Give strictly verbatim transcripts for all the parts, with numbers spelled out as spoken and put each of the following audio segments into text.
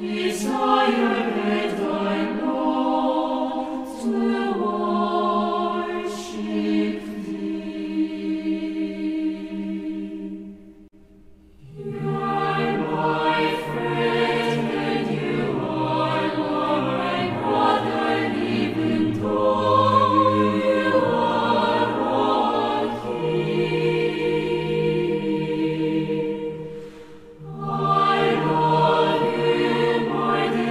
Desire, Lord, to worship thee. You are my friend and you are my brother, even though you are a king. I love you more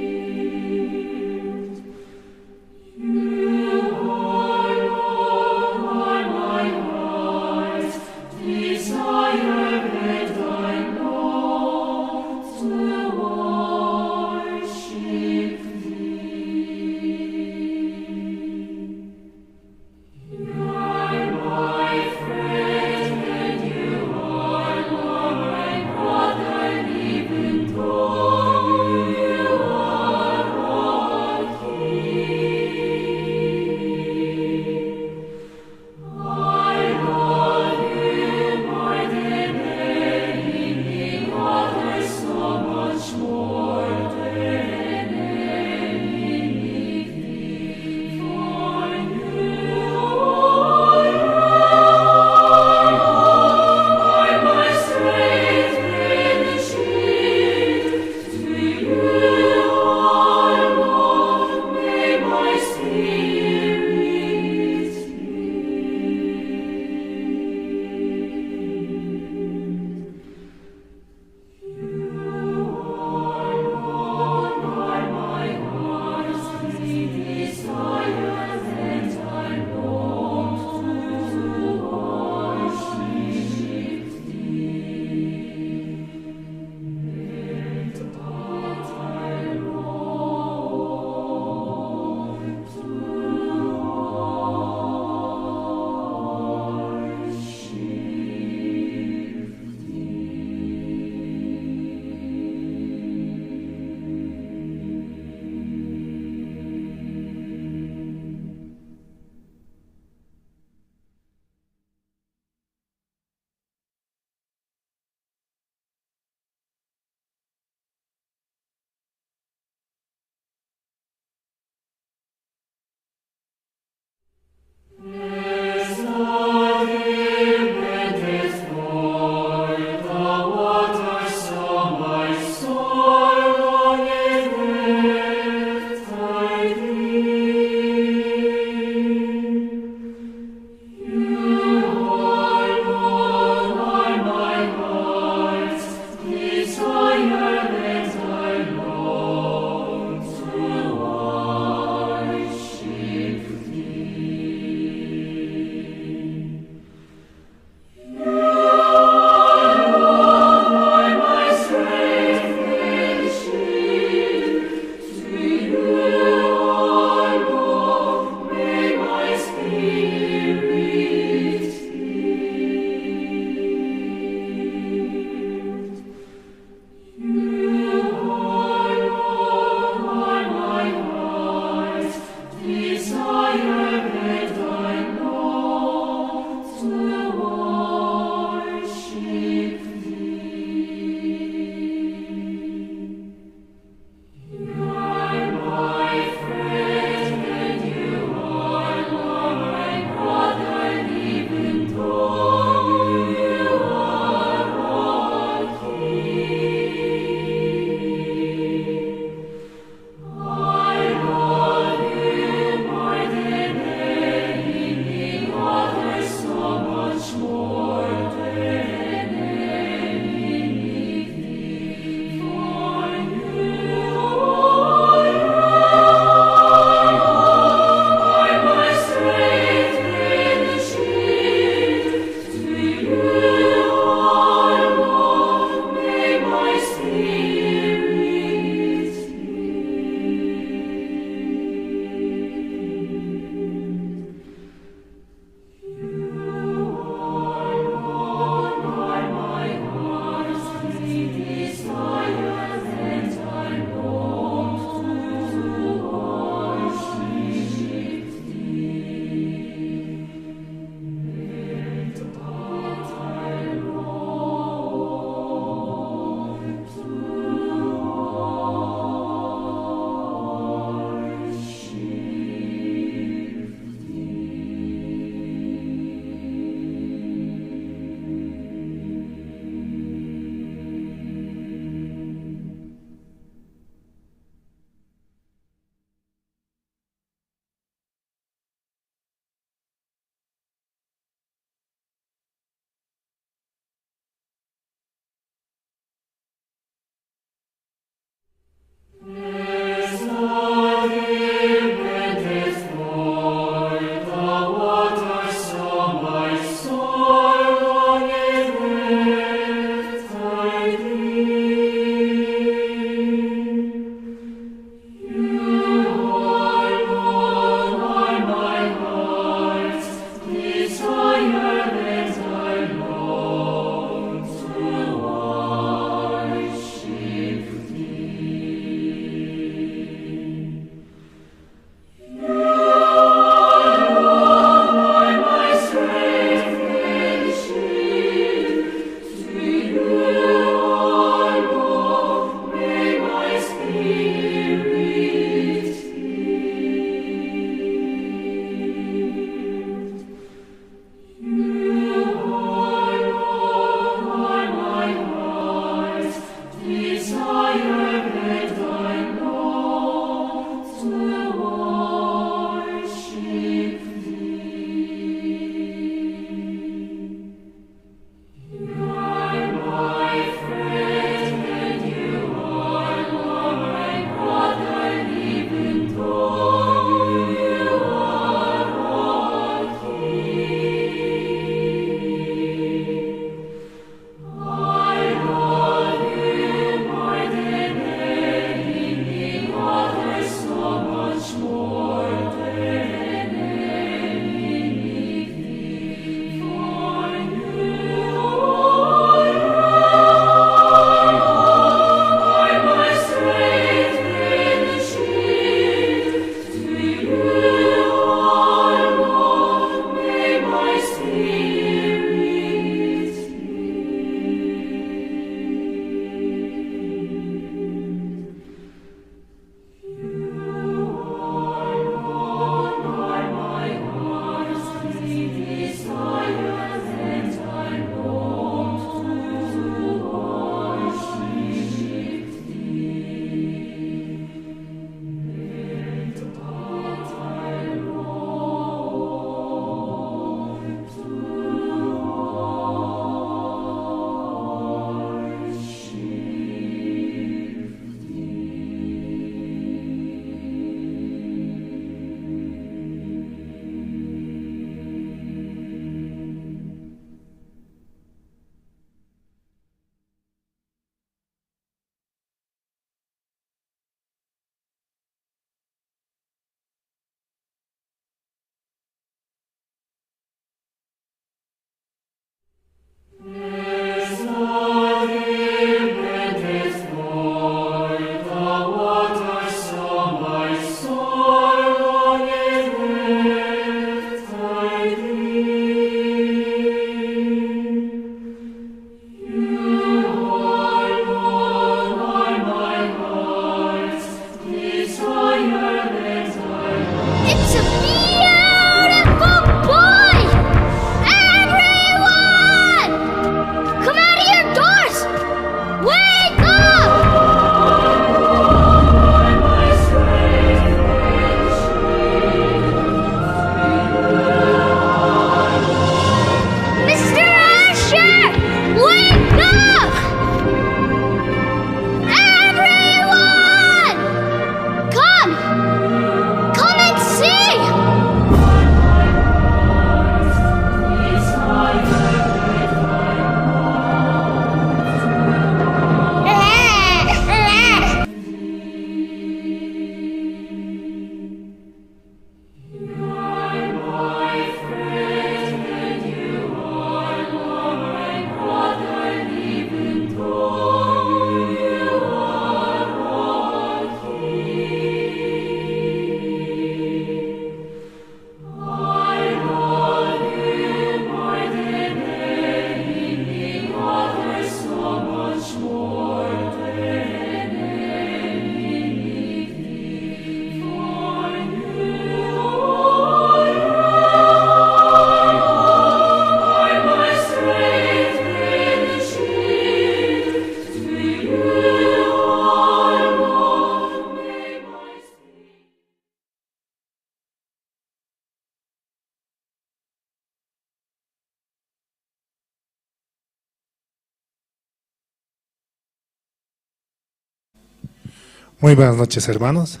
Muy buenas noches, hermanos.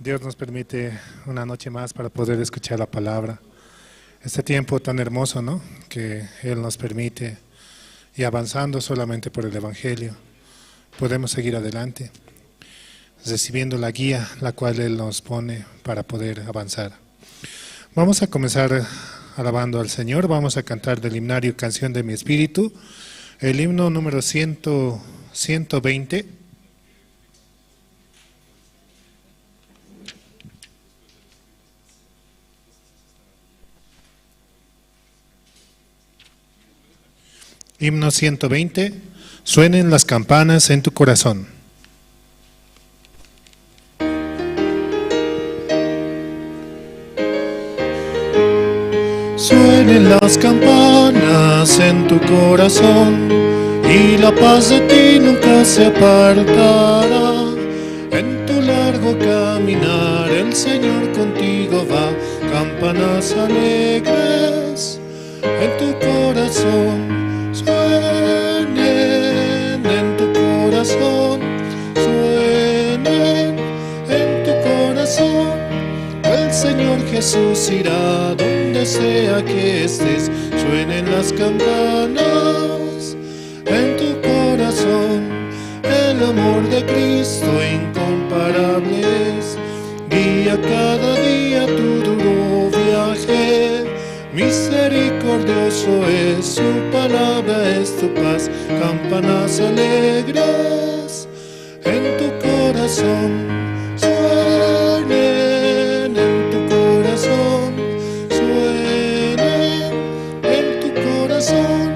Dios nos permite una noche más para poder escuchar la palabra. Este tiempo tan hermoso, ¿no? Que Él nos permite y avanzando solamente por el Evangelio, podemos seguir adelante, recibiendo la guía la cual Él nos pone para poder avanzar. Vamos a comenzar alabando al Señor. Vamos a cantar del himnario Canción de mi Espíritu, el himno número cien, ciento veinte. Himno ciento veinte. Suenen las campanas en tu corazón. Suenen las campanas en tu corazón, y la paz de ti nunca se apartará. En tu largo caminar el Señor contigo va. Campanas alegres en tu corazón, suenen en tu corazón, suenen en tu corazón. El Señor Jesús irá donde sea que estés, suenen las campanas en tu corazón. El amor de Cristo incomparable es, guía cada día tu duro viaje. Misericordioso es, su palabra es tu paz. Campanas alegres en tu corazón, suenen en tu corazón, suenen en tu corazón.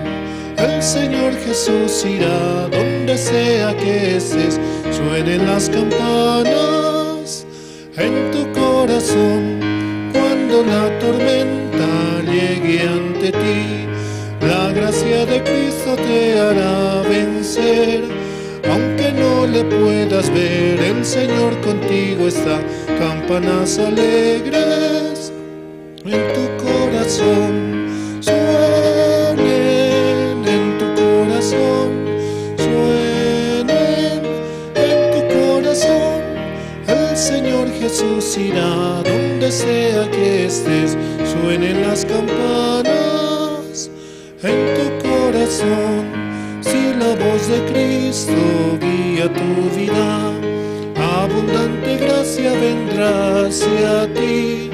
El Señor Jesús irá donde sea que estés, suenen las campanas en tu corazón. Cuando la tormenta llegue ante ti, la gracia de Cristo te hará vencer. Aunque no le puedas ver, el Señor contigo está. Campanas alegres en tu corazón, suenen en tu corazón, suenen en tu corazón. El Señor Jesús irá donde sea que estés, suenen las campanas en tu corazón. Si la voz de Cristo guía tu vida, abundante gracia vendrá hacia ti.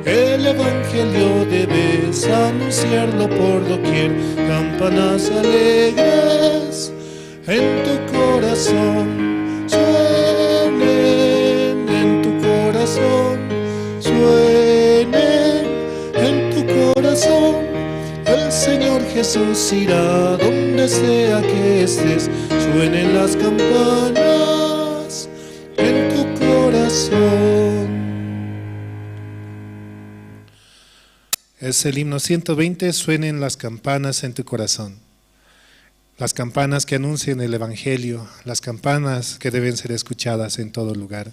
El evangelio debes anunciarlo por doquier. Campanas alegres en tu corazón, suenen en tu corazón, suenen en tu corazón. El Señor Jesús irá donde sea que estés, suenen las campanas en tu corazón. Es el himno ciento veinte, suenen las campanas en tu corazón. Las campanas que anuncian el evangelio, las campanas que deben ser escuchadas en todo lugar,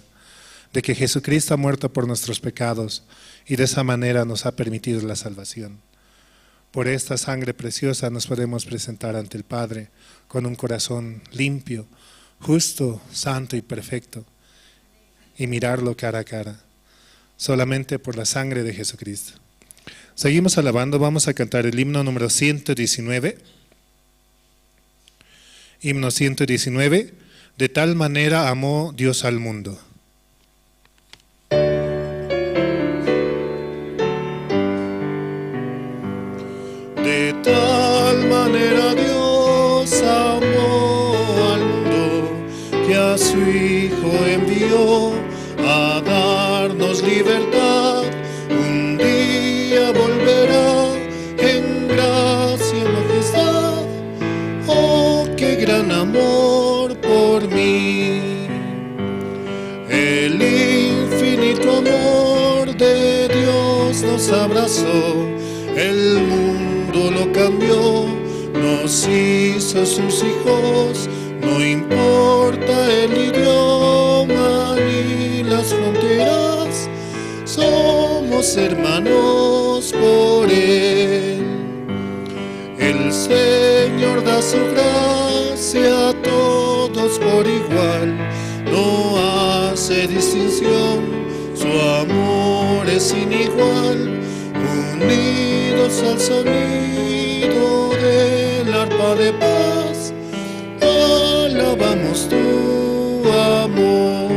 de que Jesucristo ha muerto por nuestros pecados y de esa manera nos ha permitido la salvación. Por esta sangre preciosa nos podemos presentar ante el Padre con un corazón limpio, justo, santo y perfecto, y mirarlo cara a cara, solamente por la sangre de Jesucristo. Seguimos alabando, vamos a cantar el himno número ciento diecinueve. Himno ciento diecinueve. De tal manera amó Dios al mundo. De tal manera Dios amó al mundo, que a su Hijo envió a darnos libertad. Un día volverá en gracia y majestad. Oh, qué gran amor por mí. El infinito amor de Dios nos abrazó, el mundo lo cambió, nos hizo sus hijos, no importa el idioma ni las fronteras, somos hermanos por Él. El Señor da su gracia a todos por igual, de distinción, su amor es sin igual, unidos al sonido del arpa de paz, alabamos tu amor.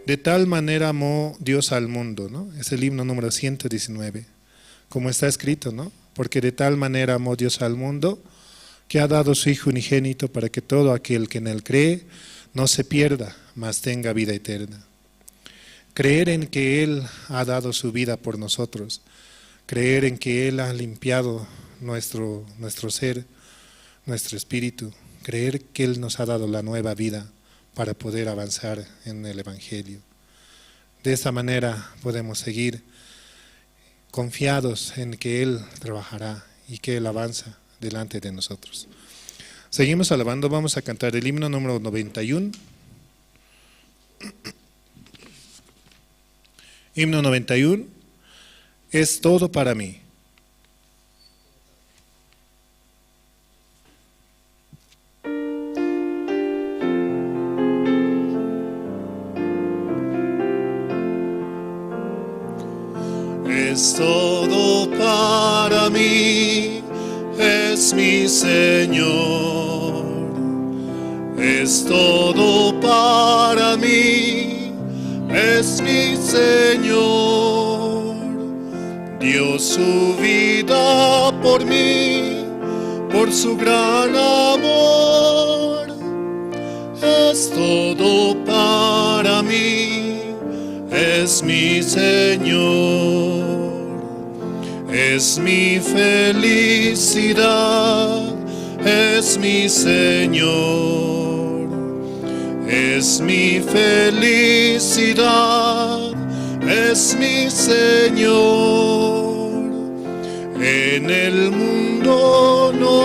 De tal manera amó Dios al mundo, ¿no? Es el himno número ciento diecinueve. Como está escrito, ¿no? Porque de tal manera amó Dios al mundo, que ha dado su Hijo unigénito para que todo aquel que en él cree no se pierda, mas tenga vida eterna. Creer en que Él ha dado su vida por nosotros, creer en que Él ha limpiado nuestro, nuestro ser, nuestro espíritu, creer que Él nos ha dado la nueva vida para poder avanzar en el Evangelio. De esa manera podemos seguir confiados en que Él trabajará y que Él avanza delante de nosotros. Seguimos alabando, vamos a cantar el himno número noventa y uno. Himno noventa y uno, Es todo para mí. Es todo para mí, es mi Señor. Es todo para mí, es mi Señor. Dio su vida por mí, por su gran amor. Es todo para mí, es mi Señor. Es mi felicidad, es mi Señor. Es mi felicidad, es mi Señor. En el mundo no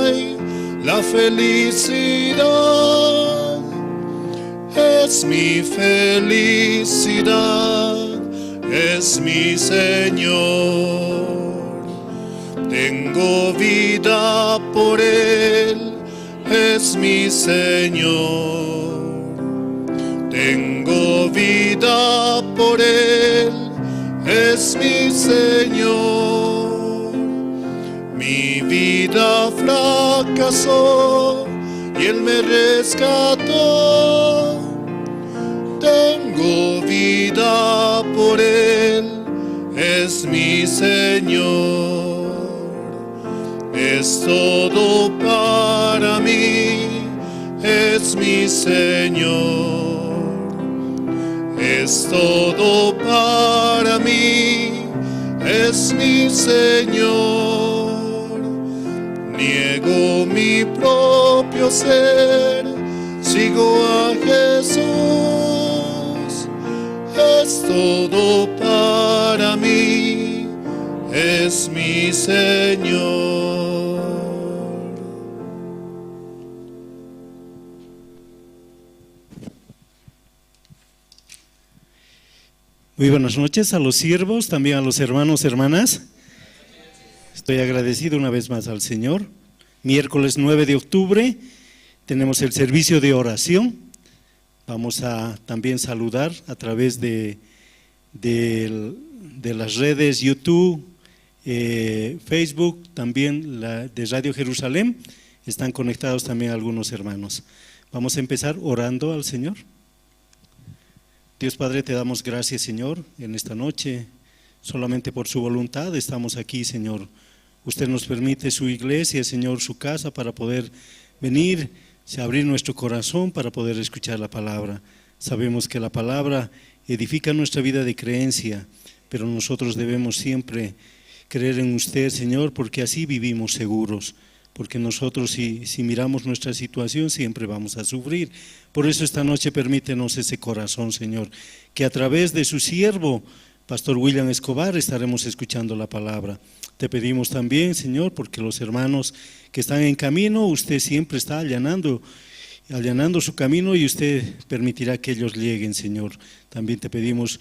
hay la felicidad. Es mi felicidad, es mi Señor. Tengo vida por Él, es mi Señor. Tengo vida por Él, es mi Señor. Mi vida fracasó y Él me rescató. Tengo vida por Él, es mi Señor. Es todo para mí, es mi Señor. Es todo para mí, es mi Señor. Niego mi propio ser, sigo a Jesús. Es todo para mí, es mi Señor. Muy buenas noches a los siervos, también a los hermanos, hermanas. Estoy agradecido una vez más al Señor. Miércoles nueve de octubre tenemos el servicio de oración. Vamos a también saludar a través de, del- de las redes YouTube, eh, Facebook, también la de Radio Jerusalén. Están conectados también algunos hermanos. Vamos a empezar orando al Señor. Dios Padre, te damos gracias, Señor, en esta noche. Solamente por su voluntad estamos aquí, Señor. Usted nos permite su iglesia, Señor, su casa para poder venir, se abrir nuestro corazón para poder escuchar la palabra. Sabemos que la palabra edifica nuestra vida de creencia, pero nosotros debemos siempre creer en usted, Señor, porque así vivimos seguros. Porque nosotros si, si miramos nuestra situación siempre vamos a sufrir. Por eso esta noche permítenos ese corazón, Señor, que a través de su siervo, Pastor William Escobar, estaremos escuchando la palabra. Te pedimos también, Señor, porque los hermanos que están en camino, usted siempre está allanando, allanando su camino y usted permitirá que ellos lleguen, Señor. También te pedimos,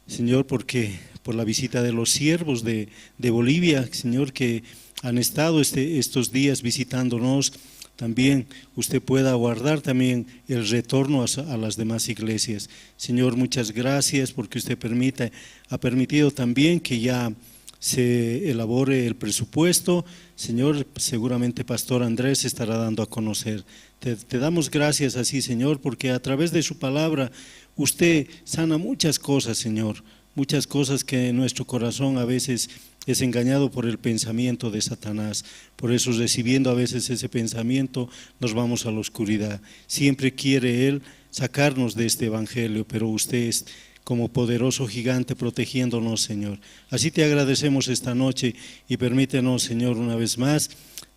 Señor, porque por la visita de los siervos de, de Bolivia, Señor, que han estado este- estos días visitándonos, también usted pueda guardar también el retorno a, a las demás iglesias. Señor, muchas gracias porque usted permite, ha permitido también que ya se elabore el presupuesto. Señor, seguramente Pastor Andrés estará dando a conocer. Te, te damos gracias así, Señor, porque a través de su palabra usted sana muchas cosas, Señor. Muchas cosas que nuestro corazón a veces es engañado por el pensamiento de Satanás. Por eso, recibiendo a veces ese pensamiento, nos vamos a la oscuridad. Siempre quiere Él sacarnos de este evangelio, pero usted es como poderoso gigante protegiéndonos, Señor. Así te agradecemos esta noche y permítenos, Señor, una vez más,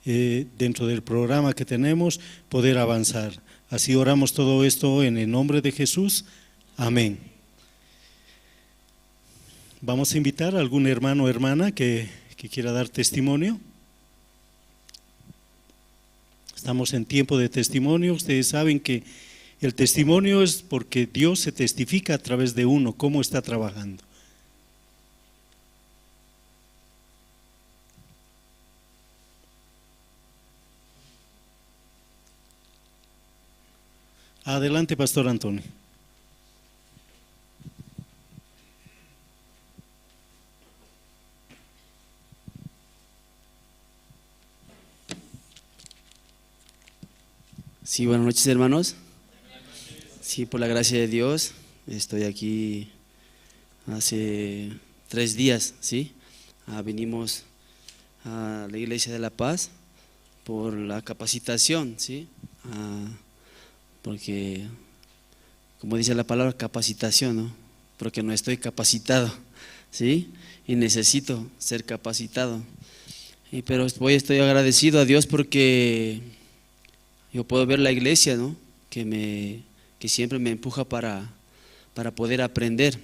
eh, dentro del programa que tenemos, poder avanzar. Así oramos todo esto en el nombre de Jesús. Amén. Vamos a invitar a algún hermano o hermana que, que quiera dar testimonio. Estamos en tiempo de testimonio. Ustedes saben que el testimonio es porque Dios se testifica a través de uno, cómo está trabajando. Adelante, Pastor Antonio. Sí, buenas noches, hermanos. Sí, por la gracia de Dios, estoy aquí hace tres días, ¿sí? Ah, vinimos a la iglesia de La Paz por la capacitación, ¿sí? Ah, porque, como dice la palabra, capacitación, ¿no? Porque no estoy capacitado, ¿sí? Y necesito ser capacitado. Y, pero voy, estoy agradecido a Dios porque yo puedo ver la iglesia, ¿no? Que me, que siempre me empuja para, para poder aprender.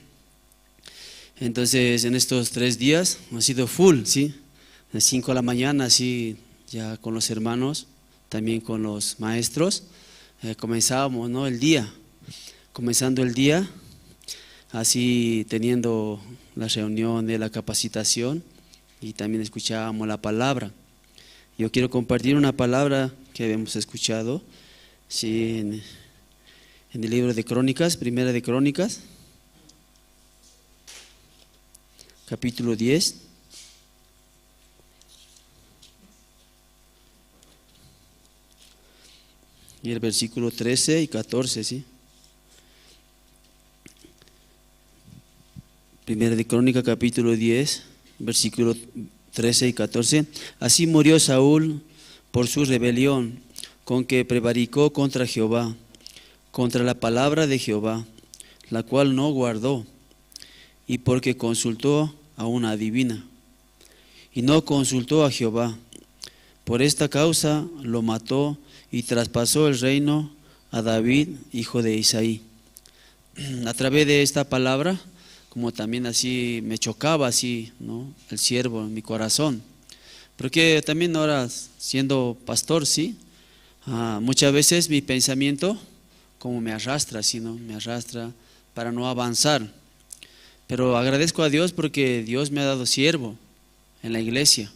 Entonces, en estos tres días ha sido full, ¿sí? De cinco de la mañana, sí, ya con los hermanos, también con los maestros, eh, comenzábamos, ¿no? El día, comenzando el día, así teniendo la reunión de la capacitación y también escuchábamos la palabra. Yo quiero compartir una palabra que habíamos escuchado, sí, en, en el libro de Crónicas, Primera de Crónicas, capítulo diez, y el versículo trece y catorce, ¿sí? Primera de Crónica, capítulo diez, versículo trece y catorce. Así murió Saúl por su rebelión, con que prevaricó contra Jehová, contra la palabra de Jehová, la cual no guardó, y porque consultó a una adivina, y no consultó a Jehová. Por esta causa lo mató y traspasó el reino a David, hijo de Isaí. A través de esta palabra, como también así me chocaba así, ¿no? El siervo en mi corazón. Porque también ahora siendo pastor, sí, ah, muchas veces mi pensamiento como me arrastra, así, ¿no? Me arrastra para no avanzar. Pero agradezco a Dios porque Dios me ha dado siervo en la iglesia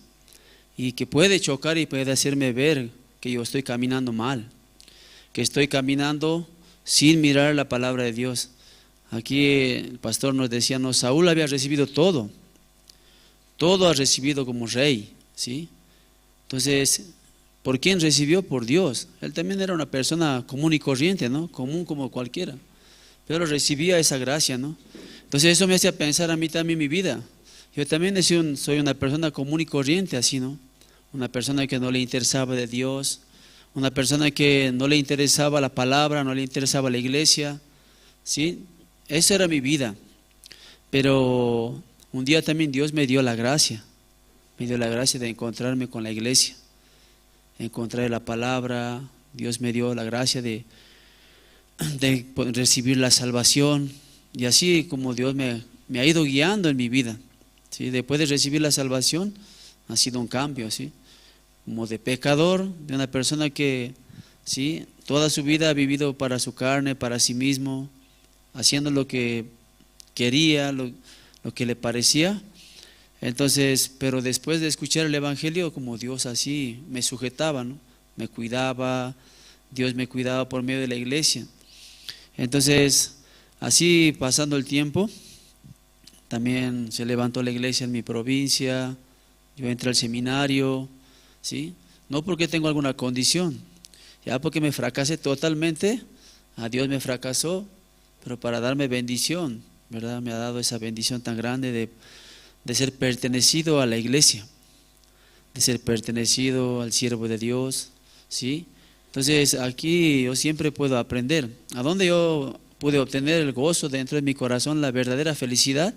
y que puede chocar y puede hacerme ver que yo estoy caminando mal, que estoy caminando sin mirar la palabra de Dios. Aquí el pastor nos decía, no, Saúl había recibido todo, todo ha recibido como rey, ¿sí? Entonces, ¿por quién recibió? Por Dios. Él también era una persona común y corriente, ¿no? Común como cualquiera. Pero recibía esa gracia, ¿no? Entonces eso me hacía pensar a mí también mi vida. Yo también soy un- soy una persona común y corriente, así, ¿no? Una persona que no le interesaba de Dios, una persona que no le interesaba la palabra, no le interesaba la iglesia, ¿sí? Esa era mi vida. Pero un día también Dios me dio la gracia, me dio la gracia de encontrarme con la iglesia, encontrar la palabra. Dios me dio la gracia de, de po- recibir la salvación. Y así como Dios me, me ha ido guiando en mi vida, ¿sí? Después de recibir la salvación, ha sido un cambio, ¿sí? Como de pecador, de una persona que, ¿sí? Toda su vida ha vivido para su carne, para sí mismo, haciendo lo que quería, lo, lo que le parecía. Entonces, pero después de escuchar el evangelio, como Dios así me sujetaba, ¿no? me cuidaba, Dios me cuidaba por medio de la iglesia. Entonces, así pasando el tiempo, también se levantó la iglesia en mi provincia, yo entré al seminario, ¿sí? No porque tengo alguna condición, ya porque me fracasé totalmente, a Dios me fracasó, pero para darme bendición, ¿verdad? Me ha dado esa bendición tan grande de, de ser pertenecido a la iglesia, de ser pertenecido al siervo de Dios, ¿sí? Entonces, aquí yo siempre puedo aprender. ¿A dónde yo pude obtener el gozo dentro de mi corazón, la verdadera felicidad?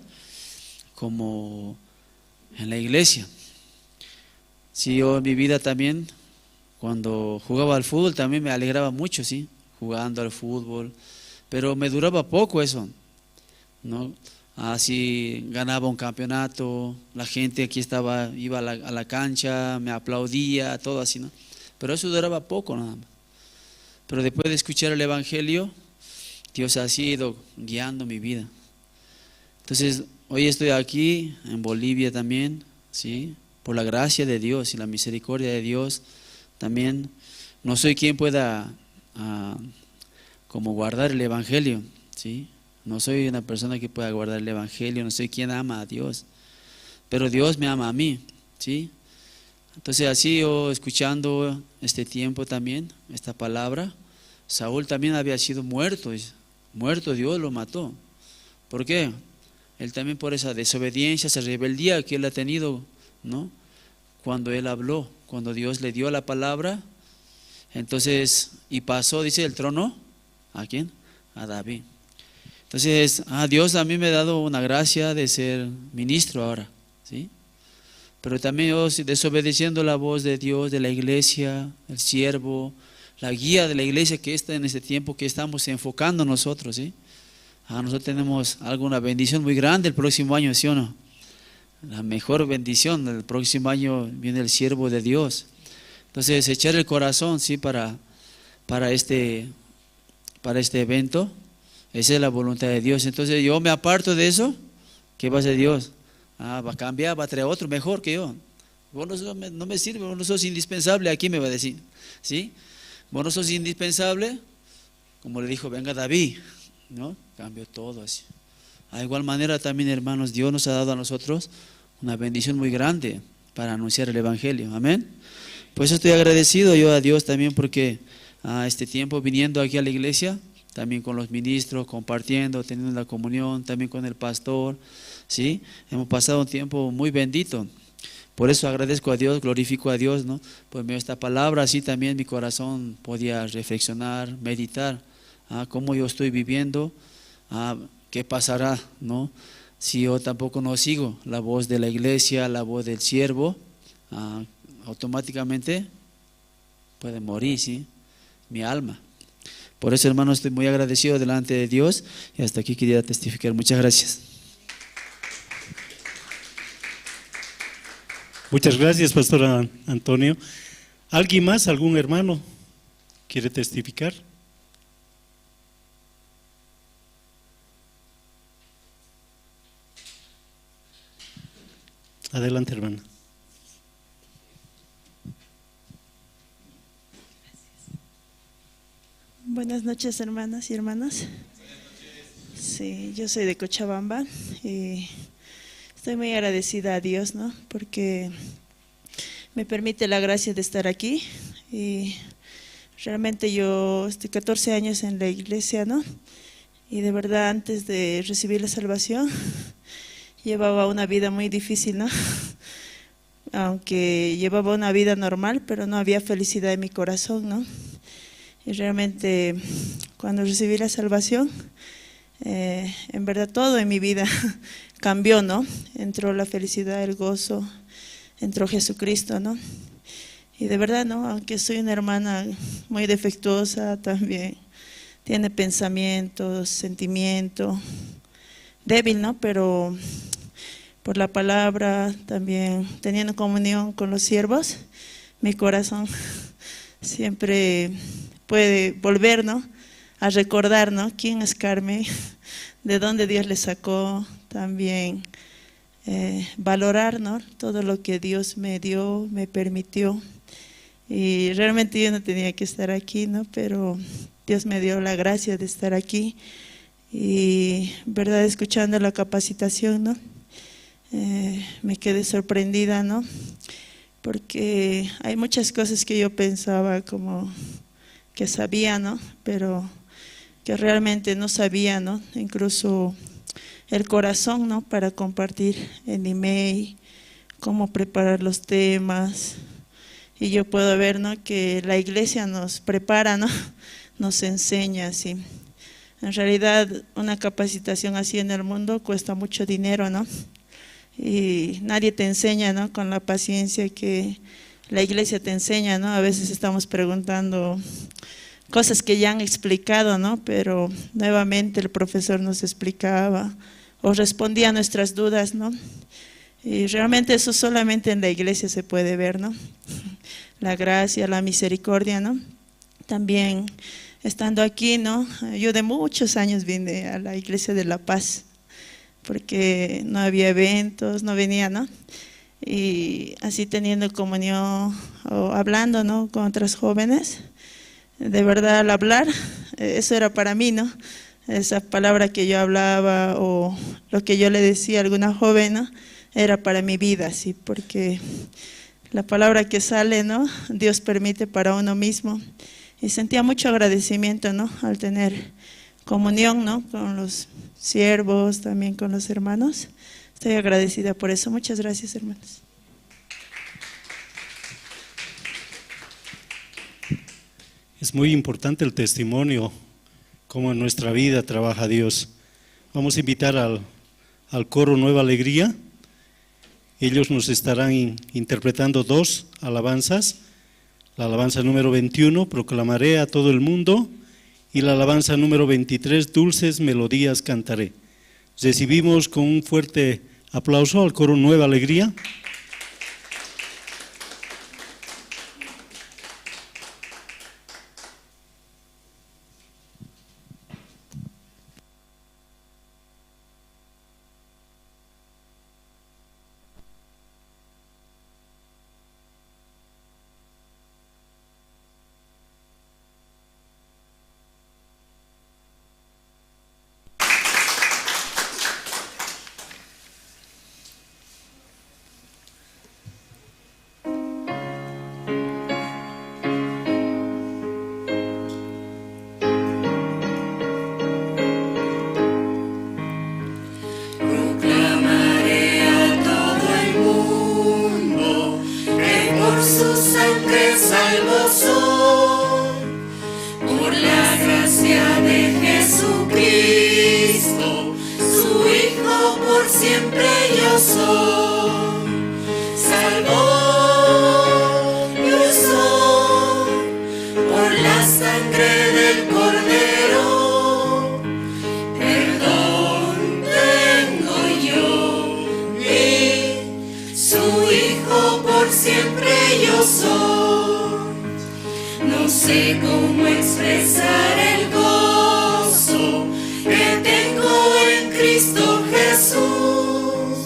Como en la iglesia. Sí, yo en mi vida también, cuando jugaba al fútbol, también me alegraba mucho, ¿sí? Jugando al fútbol. Pero me duraba poco eso, ¿no? Así ganaba un campeonato, la gente aquí estaba, iba a la, a la cancha, me aplaudía, todo así, ¿no? Pero eso duraba poco nada más. Pero después de escuchar el evangelio, Dios ha sido guiando mi vida. Entonces, hoy estoy aquí en Bolivia también, ¿sí? Por la gracia de Dios y la misericordia de Dios también. No soy quien pueda, ah, como guardar el evangelio, ¿sí? No soy una persona que pueda guardar el evangelio, no soy quien ama a Dios, pero Dios me ama a mí, ¿sí? Entonces, así yo escuchando este tiempo también, esta palabra, Saúl también había sido muerto, dice, muerto, Dios lo mató. ¿Por qué? Él también por esa desobediencia, esa rebeldía que él ha tenido, ¿no? Cuando él habló, cuando Dios le dio la palabra, entonces, y pasó, dice, el trono, ¿a quién? A David. Entonces, ah, Dios a mí me ha dado una gracia de ser ministro ahora, ¿sí? Pero también yo, si desobedeciendo la voz de Dios, de la iglesia, el siervo, la guía de la iglesia que está en este tiempo que estamos enfocando nosotros, ¿sí? Ah, nosotros tenemos alguna bendición muy grande el próximo año, ¿sí o no? La mejor bendición, el próximo año viene el siervo de Dios. Entonces, echar el corazón, ¿sí? Para, para este, para este evento, esa es la voluntad de Dios. Entonces, yo me aparto de eso, ¿qué va a hacer Dios? Ah, va a cambiar, va a traer otro mejor que yo. Vos no sos, no me sirve, vos no sos indispensable aquí, me va a decir, ¿sí? Vos no sos indispensable, como le dijo, venga David, ¿no? Cambió todo así. A igual manera también, hermanos, Dios nos ha dado a nosotros una bendición muy grande para anunciar el evangelio. Amén. Pues estoy agradecido yo a Dios también porque a este tiempo viniendo aquí a la iglesia, también con los ministros, compartiendo, teniendo la comunión, también con el pastor, ¿sí? Hemos pasado un tiempo muy bendito. Por eso agradezco a Dios, glorifico a Dios, ¿no? Por medio de esta palabra, así también mi corazón podía reflexionar, meditar, ah, cómo yo estoy viviendo, ah, qué pasará, ¿no? Si yo tampoco no sigo la voz de la iglesia, la voz del siervo, ah, automáticamente puede morir, ¿sí? Mi alma. Por eso, hermano, estoy muy agradecido delante de Dios y hasta aquí quería testificar. Muchas gracias. Muchas gracias, pastor An-, Antonio. ¿Alguien más, algún hermano quiere testificar? Adelante, hermana. Buenas noches, hermanas y hermanos. Sí, yo soy de Cochabamba y estoy muy agradecida a Dios, ¿no? Porque me permite la gracia de estar aquí y realmente yo estoy catorce años en la iglesia, ¿no? Y de verdad antes de recibir la salvación llevaba una vida muy difícil, ¿no? Aunque llevaba una vida normal, pero no había felicidad en mi corazón, ¿no? Y realmente cuando recibí la salvación, eh, en verdad todo en mi vida cambió, ¿no? Entró la felicidad, el gozo, entró Jesucristo, ¿no? Y de verdad, ¿no? Aunque soy una hermana muy defectuosa también, tiene pensamientos, sentimiento, débil, ¿no? Pero por la palabra, también teniendo comunión con los siervos, mi corazón siempre puede volver, ¿no? A recordar, ¿no? ¿Quién es Carmen? ¿De dónde Dios le sacó? También eh, valorar, ¿no? Todo lo que Dios me dio, me permitió. Y realmente yo no tenía que estar aquí, ¿no? Pero Dios me dio la gracia de estar aquí. Y, verdad, escuchando la capacitación, ¿no? Eh, me quedé sorprendida, ¿no? Porque hay muchas cosas que yo pensaba como que sabía, ¿no? Pero que realmente no sabía, ¿no? Incluso el corazón, ¿no? Para compartir el email, cómo preparar los temas. Y yo puedo ver, ¿no? Que la iglesia nos prepara, ¿no? Nos enseña, sí. En realidad, una capacitación así en el mundo cuesta mucho dinero, ¿no? Y nadie te enseña, ¿no? Con la paciencia que la iglesia te enseña, ¿no? A veces estamos preguntando cosas que ya han explicado, ¿no? Pero nuevamente el profesor nos explicaba o respondía a nuestras dudas, ¿no? Y realmente eso solamente en la iglesia se puede ver, ¿no? La gracia, la misericordia, ¿no? También estando aquí, ¿no? Yo de muchos años vine a la iglesia de La Paz, porque no había eventos, no venía, ¿no? Y así teniendo comunión o hablando, ¿no? Con otras jóvenes, de verdad al hablar, eh, eso era para mí, ¿no? Esa palabra que yo hablaba o lo que yo le decía a alguna joven, ¿no? Era para mi vida, sí, porque la palabra que sale, ¿no? Dios permite para uno mismo. Y sentía mucho agradecimiento, ¿no? Al tener comunión, ¿no? Con los siervos, también con los hermanos. Estoy agradecida por eso. Muchas gracias, hermanos. Es muy importante el testimonio, cómo en nuestra vida trabaja Dios. Vamos a invitar al, al coro Nueva Alegría. Ellos nos estarán in-, interpretando dos alabanzas. La alabanza número veintiuno, Proclamaré a todo el mundo, y la alabanza número veintitrés, Dulces melodías cantaré. Recibimos con un fuerte aplauso al coro Nueva Alegría. Proclamaré a todo el mundo que por su sangre salvo soy. Por la gracia de Jesucristo, su Hijo por siempre yo soy. Salvo yo soy, por la sangre del Cordero, perdón tengo yo, y su Hijo por siempre yo soy. No sé cómo expresar el gozo que tengo en Cristo Jesús.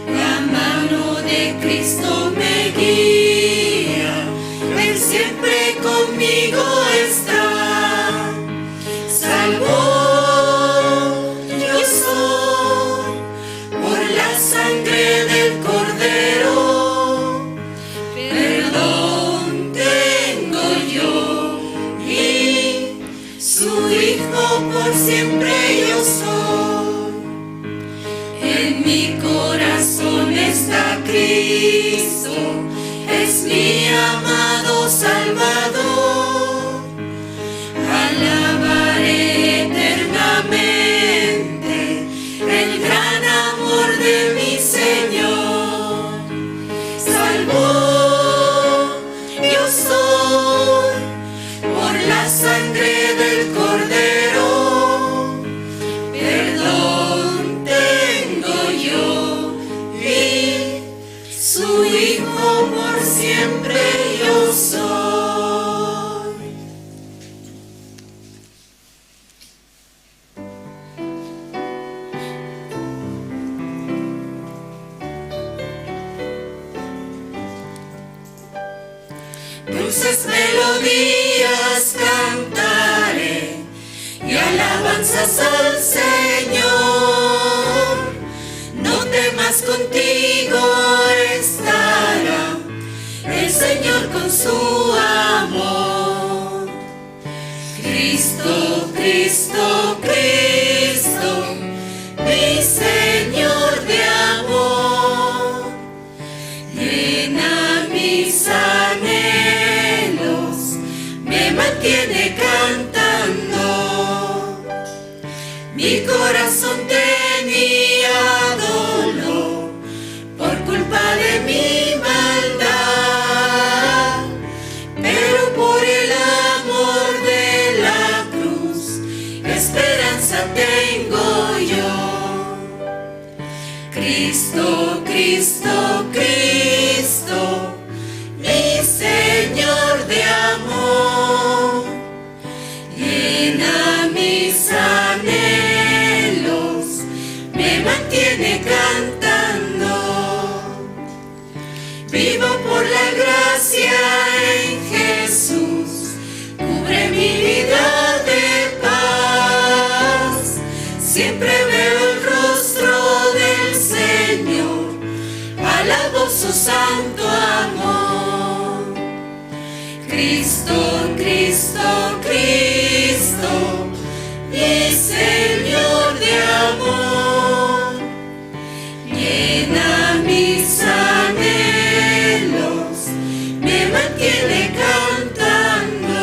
La mano de Cristo me guía, Él siempre conmigo está. Salvo yo soy por la sangre del Cordero, perdón tengo yo, y su Hijo por siempre yo soy. En mi corazón está Cristo, es mi amado Salvador. Alabaré eternamente el gran amor de mi Señor. Salvo yo soy por la sangre del Cordero, perdón tengo yo, y su Hijo por siempre yo soy. Dulces melodías cantaré y alabanzas al Señor. No temas, contigo estará el Señor con su amor. Cristo, Cristo, Cristo, mi Señor de amor. Llena mis anhelos, me mantiene cantando. Mi corazón tenía dolor por culpa de mi maldad, pero por el amor de la cruz, esperanza tengo yo. Cristo, Cristo, Cristo, mi Señor de amor, llena mis anhelos, me mantiene cantando. Vivo por la gracia en Jesús, cubre mi vida de paz. Siempre veo el rostro del Señor, alabo su santo amor. Cristo, Cristo, Cristo, mi Señor de amor. Llena mis anhelos, me mantiene cantando.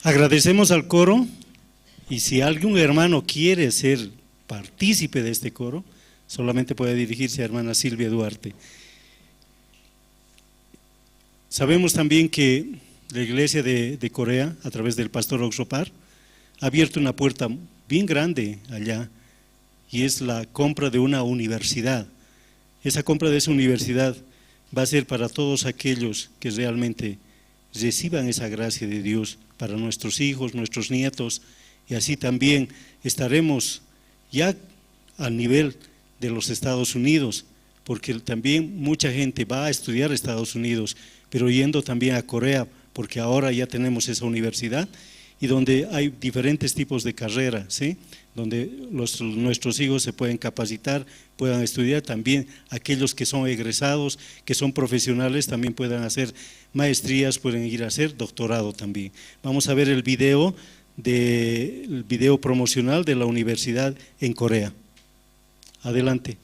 Agradecemos al coro y si algún hermano quiere ser partícipe de este coro, solamente puede dirigirse a hermana Silvia Duarte. Sabemos también que la iglesia de, de Corea, a través del pastor Oxopar, ha abierto una puerta bien grande allá, y es la compra de una universidad. Esa compra de esa universidad va a ser para todos aquellos que realmente reciban esa gracia de Dios, para nuestros hijos, nuestros nietos, y así también estaremos ya al nivel de los Estados Unidos, porque también mucha gente va a estudiar a Estados Unidos, pero yendo también a Corea, porque ahora ya tenemos esa universidad y donde hay diferentes tipos de carreras, ¿sí? Donde los, nuestros hijos se pueden capacitar, puedan estudiar, también aquellos que son egresados, que son profesionales, también puedan hacer maestrías, pueden ir a hacer doctorado también. Vamos a ver el video de, el video promocional de la universidad en Corea. Adelante.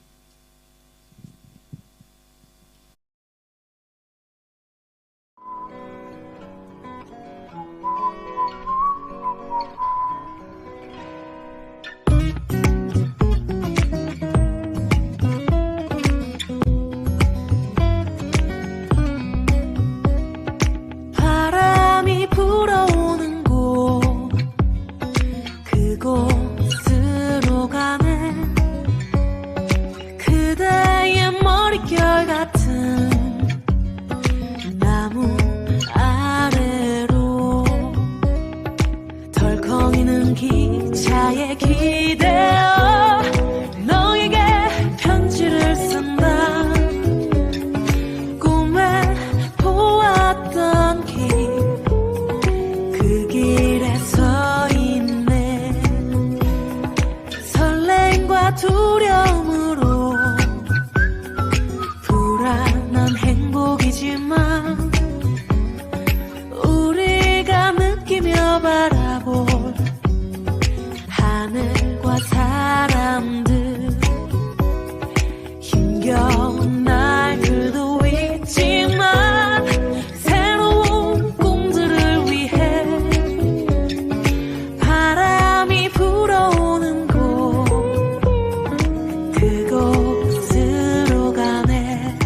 바람이 불어오는 곳, 그곳으로 가네. 그대의 머릿결 같은 나무 아래로 덜컹이는 기차에 기대어 너에게 편지를 쓴다. 꿈에 보았던 길, 그 길에 서 있네. 설렘과 두려움으로 불안한 행복이지만 우리가 느끼며 바라본 하늘과 사람들 힘겨운 날들도 있지만 새로운 꿈들을 위해 바람이 불어오는 곳 그곳으로 가네.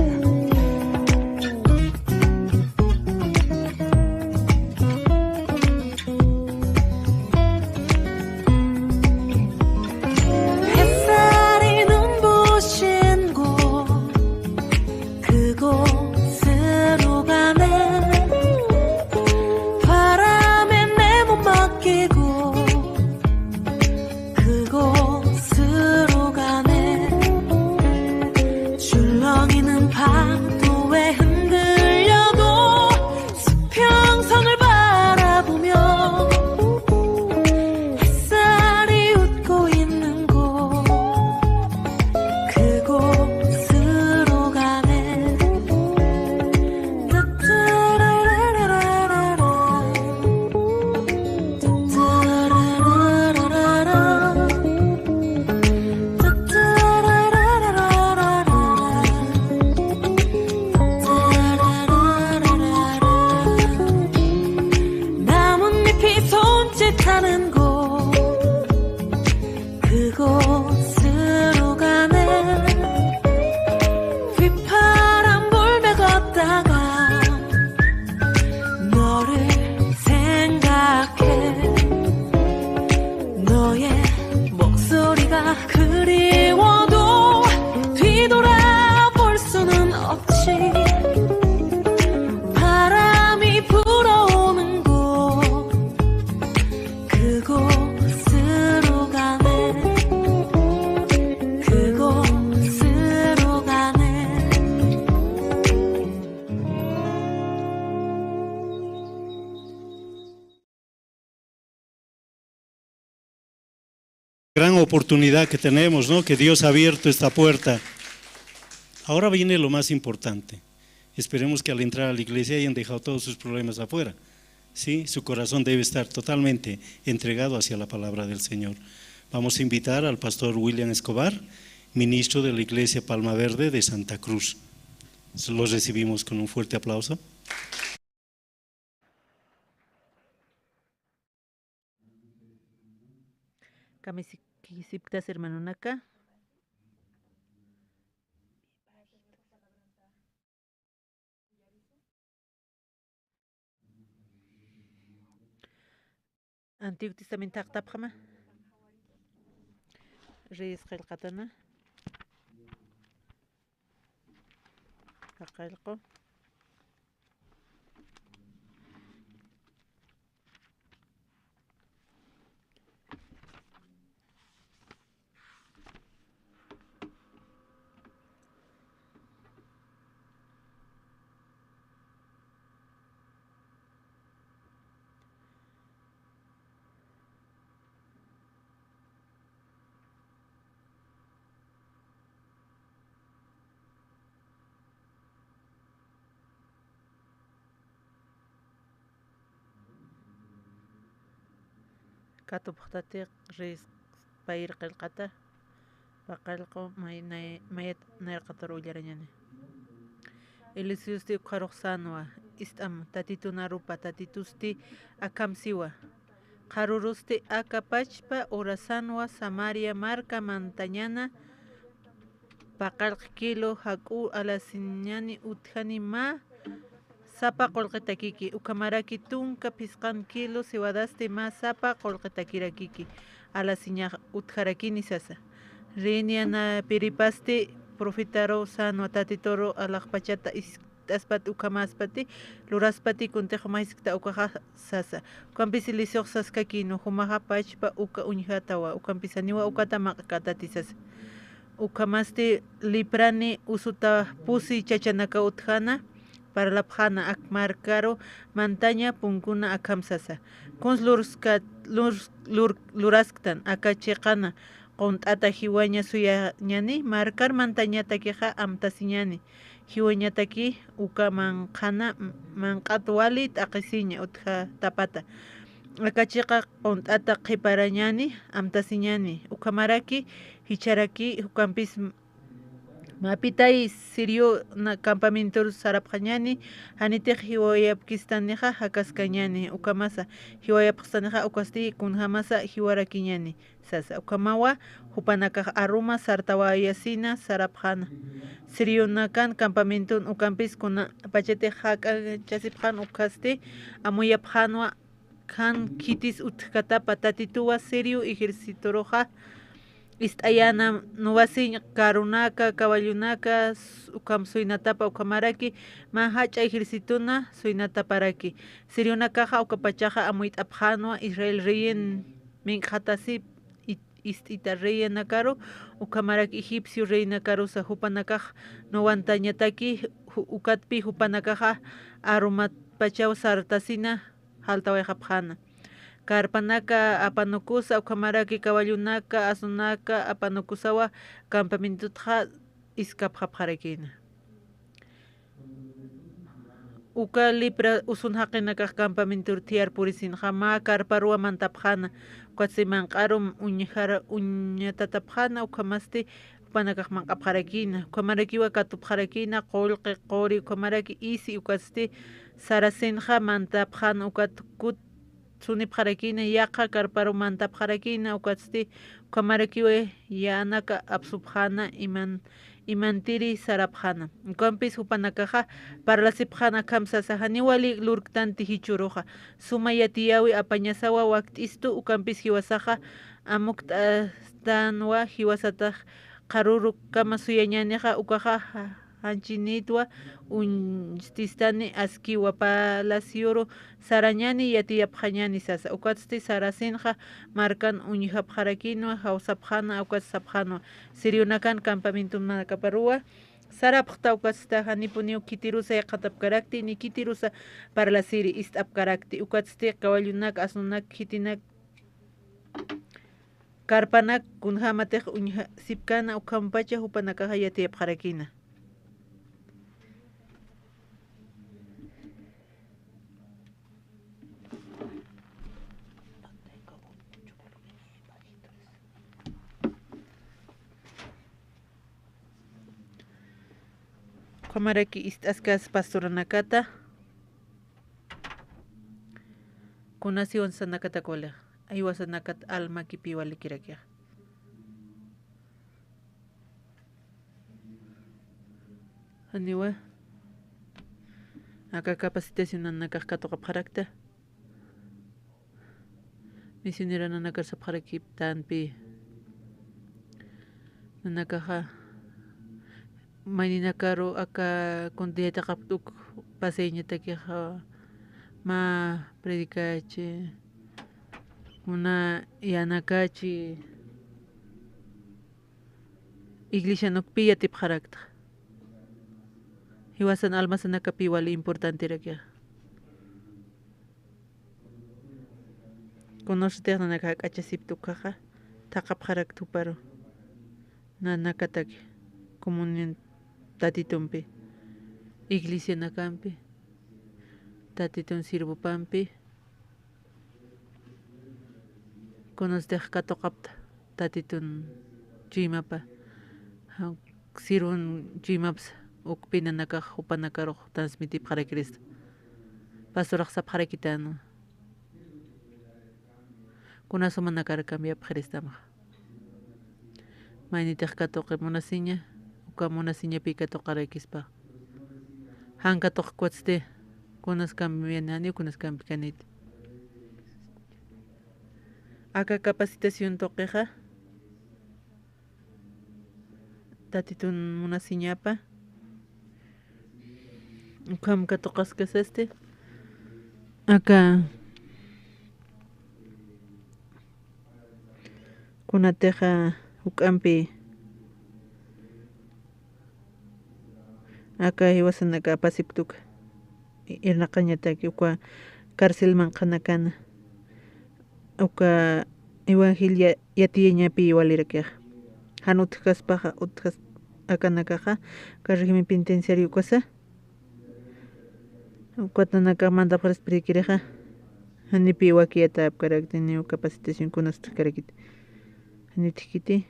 Gran oportunidad que tenemos, ¿no? Que Dios ha abierto esta puerta. Ahora viene lo más importante. Esperemos que al entrar a la iglesia hayan dejado todos sus problemas afuera. Sí, su corazón debe estar totalmente entregado hacia la palabra del Señor. Vamos a invitar al pastor William Escobar, ministro de la iglesia Palma Verde de Santa Cruz. Los recibimos con un fuerte aplauso. Kamisipktas hermanonaka. Antiguo Testamento jaqtapxama. Reyes qillqatana. Jaqallqu. Katupxtati Reyes payir qillqata, paqallqu may-, nay-, mayat nayraqatar ullarañani. Eliseosti ukxarux sänwa, ist'am, Tatitun arupa, Tatitusti akham siwa. Qharürusti aka pachpa urasanwa Samaria marka mantañana, paqallq kilo jak'u alasiñani utjani mä sapa qullqitakiki, ukhamaraki tunka phisqan kilo cebadasti mä sapa qullqitakirakiki alasiñax utjarakini sasa. Rey Anapi ripasti profetaru sänwa, Tatituru alaxpachata ist'aspati, ukhamäspati, luraspati, kuntix mayskta ukaxa sasa. Ukampis Eliseox saskakïnwa, jumaxa pachpa uka uñjatawa, ukampis janiwa ukata maq'kätati sasa. Ukhamasti liprani usuta pusi chachanaka utjana, parlapxäna, ak markaru mantaña punkuna akham sasa. Kuns lurska-, lurs-, lur-, lurasktan, aka chiqana qunt'ata jiwaña suyañani, markar mantañatakixa amtasiñani. Jiwañataki uka manqhana, manq'at wali t'aqhisiña utjatapata. Aka chiqa qunt'ata qhiparañani, amtasiñani. Ukhamaraki, jichharaki, ukampis mapitay Sirio na campamentor sarapxañani, janitix jiwayapkistanixa jakaskañani, ukhamasa, jiwayapxstanixa ukasti kunjamasa jiwarakiñani. Sasa, ukhamawa, jupanakax aruma sartawayasina sarapxäna. Sirionakan campamenton ukampis kunapachatix jak'achasipxän ukhasti, amuyapxänwa, jan khitis utjkatapa, Tatituwa Sirio ejércitoruxa ist'ayäna nuwasiñ karunaka, caballonaka, s-, ukham suynatapa, ukhamaraki mä jach'a ejércitona suynataparaki. Sirionakaxa ukapachaxa amuyt'apxänwa Israel reyin mink'xatasi, i-, ist'ita reynakaru, ukhamaraki egipcio reynakarusa, jupanakax nuwantañataki, ju-, ukatpi jupanakaxa arumapachaw sartasina jaltawayxapxäna. Karpanaka apanukusa, ukhamaraki caballonaka, asnunaka apanukusawa campamentotxa iskapxapxarakïna. Uka lipra usun jaqinakax campamentor thiyar purisinxa, mä karparuwa mantapxäna, ukatsti manq'aru uñjara-, uñatatapxäna, ukhamasti jupanakax manq'apxarakïna, ukhamarakiwa katupxarakïna, qullqi, quri, ukhamaraki isi, ukatsti sarasinxa mantapxäna, ukat kut sunipxarakïna, yaqha karparu mantapxarakïna, ukatsti ukhamarakiwa yänaka apsupxäna, iman, imantiri sarapxäna. Ukampis jupanakaxa parlasipxäna akham sasa, janiw wali lurktanti jichhüruxa. Suma yatiyäwi apañasawa wakt'istu, ukampis jiwasaxa amukt'astanwa, jiwasatax qharürukama suyañänixa, ukaxa ja-, janchinïtwa uñstistani askiwa, palacioru sarañani yatiyapxañani sasa. Ukatsti sarasinxa markan uñjapxarakïnwa, jawsapxäna, ukat sapxänwa, sirionakan campamentonakaparuwa sarapxta, ukatsta janipuniw khitirusa yaqhatapkarakti, ni khitirusa parlasiri ist'apkarakti, ukatsti caballonaka, asnunaka, khitinak Karpanak kunjämatix uñjasipkäna ukhampacha jupanakaxa yatiyapxarakïna. Ukhamaraki ist'askas pastoranakata, kunasiwan sanakatak walixa, jiwasanakat almakipï walikirakixa. Janiwa aka capacitación nanakax katuqapxarakta. Misionera nanakar sapxarakiptanpi. Nanakaxa mayninakaru aka kuntiyataqaptuk pasayñatakixa mä predicachi, kuna yanakachi, iglesian ukpï yatipxarakta. Jiwasan almasanakapï wali importanterakixa. Kunasatix nanaka jak'achasipta ukkhaxa, thaqhapxarakta juparu. Nanakataki comunión Tatitumpi, iglesianakampi, Tatitun sirvupampi, kunasatix katuqapta Tatitun chuymapa, sirvun chuymapsa ukpï nanakax jupanakarux transmitipxarakirista. Pastorax sapxarakitäna. Kunas jumanakar cambiapxiristamaxa. Maynitix katuqi munasiña, uka munasiñapï katuqarakispa. Jan katuqkutsti, kunas cambiani, janiw kunas cambikaniti. Aka capacitación tuqixa, Tatitun munasiñapa, ukham katuqaskasasti, aka kunatixa juk'ampi aka jiwasanaka apasipkta uka irnaqañataki uka carcelman qhanakana, uka evangelio yatiyañapï walirakixa. Jan utjkaspaxa, utjas akanakaxa, uka régimen penitenciario ukasa, ukat nanakax mandapxarispa pirikirixa, janipï wakiyatapkarakti, niw capacitación kunas utjkarakiti. Jan utjkiti.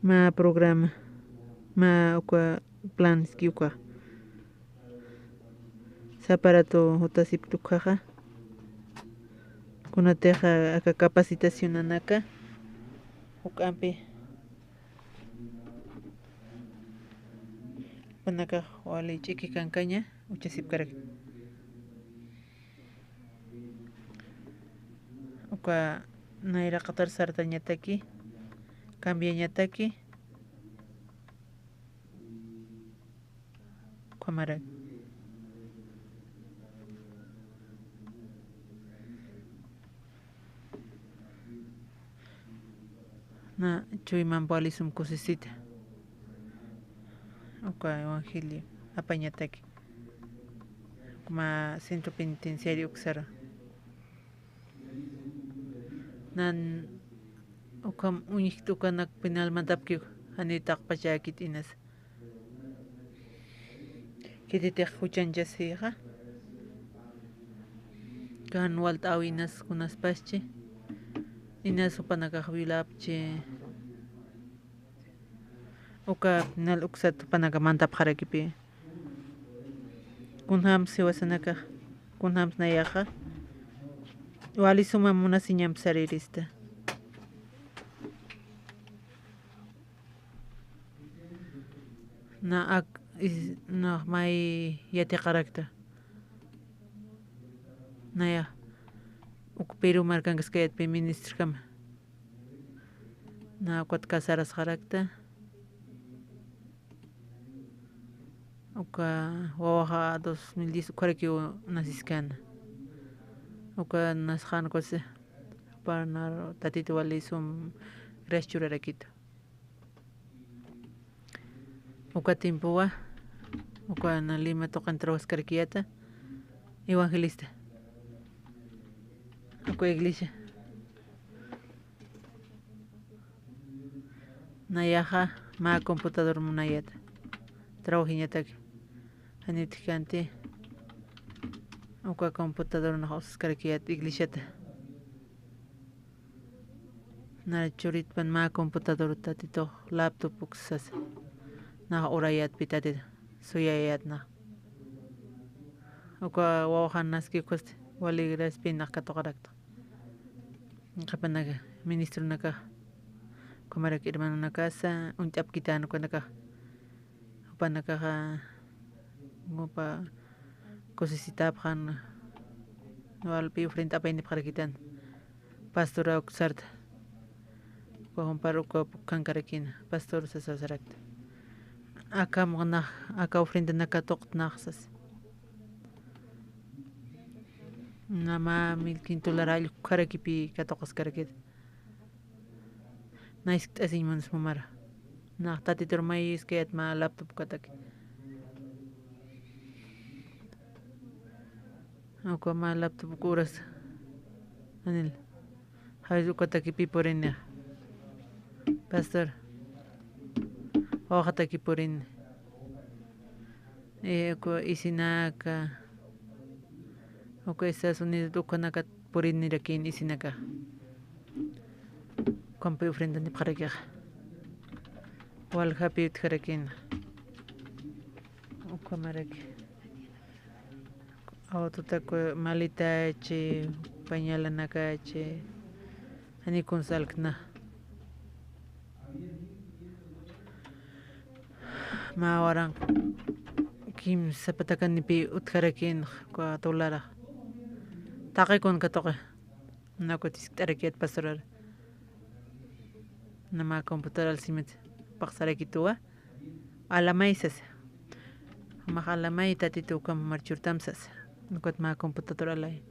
Mä programa, mä uka planski uka. Sapa ratu jutasipkta ukkhaxa. Kunatixa aka capacitacionanaka juk'ampi jupanakax wali ch'iki kankaña uchasipkarak. Uka nayraqatar sartañataki, cambiañataki, ukhamarak. Na chuymamp walisum kusisita. Uka evangelio apañataki. Mä centro penitenciario uksaru. Nan ukham uñjkta ukanak penal mandapkiw, jani taqpachäkit inas. Khititix juchanchasixa. Kan walt'äwi inas kunaspaschi. Inas jupanakax violapchi. Uka penal uksat jupanaka mandapxarakipï. Kunjams jiwasanakax, kunjams nayaxa. Wali suma munasiñamp sarirista. Na ak, is, na may yatiqarakta. Naya, uk Perú markankaskayatpi ministrkama. Na ukat casarasqarakta. Uka wawaxa dos mil diez ukharakiw nasiskana. Uka nasxan ukas parnar Tatitu wali sum gracias churarakitu. Uka tiempowa, uka na Lima tuqin trabajaskarakiyata, evangelista. Uka iglesia. Nayaxa mä computador munayat. Trabajiñatak. Janit kanti. Uka computador nax usaskarakiyat iglesiata. Na churitpan mä computador tatitux laptop uksas. Nax urayatpi tatita. Suyayat nax. Uka wawaxan naski ukhasti wali gracias pinax katuqarakta. Qhipanaka, ministronakax, ukhamaraki hermanonakasa uñt'apkitan ukanakax. Jupanakaxa, jupa kusisitapxan, walpi ofrenda apaynipxarakitan. Pastora uksarta. Uka jumpar uka pukhankarakina. Pastor sasa sarakta. Aka muqnax, aka ofrendanaka tuqtnax sas. Nama mil quinto lara allkarakipi katuqaskarakit. Na iskt'asiñ munus mumara. Nax tatitur may iskayat mä laptop ukataki. Uka mä laptop uka uras. Anil. Jawis ukataki pi purini. Pastor. Wawxataki purini. Eh, uka isinaka. Uka Estados Unidos ukanakat purinirakin isinaka. Ukampi ofrendanipxarakixa. Waljapi utjarakina. Ukamaraki. Autotaku malitachi, pañalanakachi, janiw kuns alkna. Mä waranq kimsa patakanipi utjarakin uka dólar. Taqi kun katuqi. Naku tiskt'arakiyat pastorar. Nama computador alsimit paqsarakituwa. Alamay sasa. Jumax alamay tatitu ukham marchurtam sasa. Ukat mä computador alay.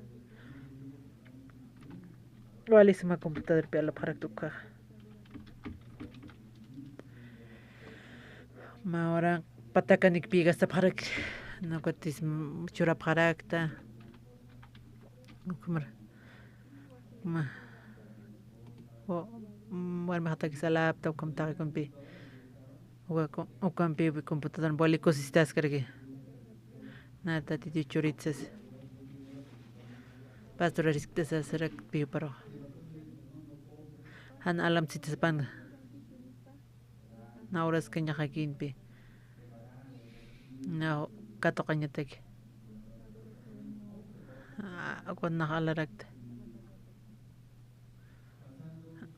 Wali suma computadorpi alapxarakta ukkhaxa. Mä waranq patakanikpi gastapxarakta. Nakutis churapxarakta. Ukhamar. Ma. O, mm, warmixatakis alapta ukham taqikunpi. Uka, ukampi computador wali kusistaskaraki. Na tatitu churit sas. Pastor arisktasasrak piuparuxa. Jan alam sitaspan. Na horas kañaxakinpi. Na katuqañataki. Ah, ukat nax alarakta.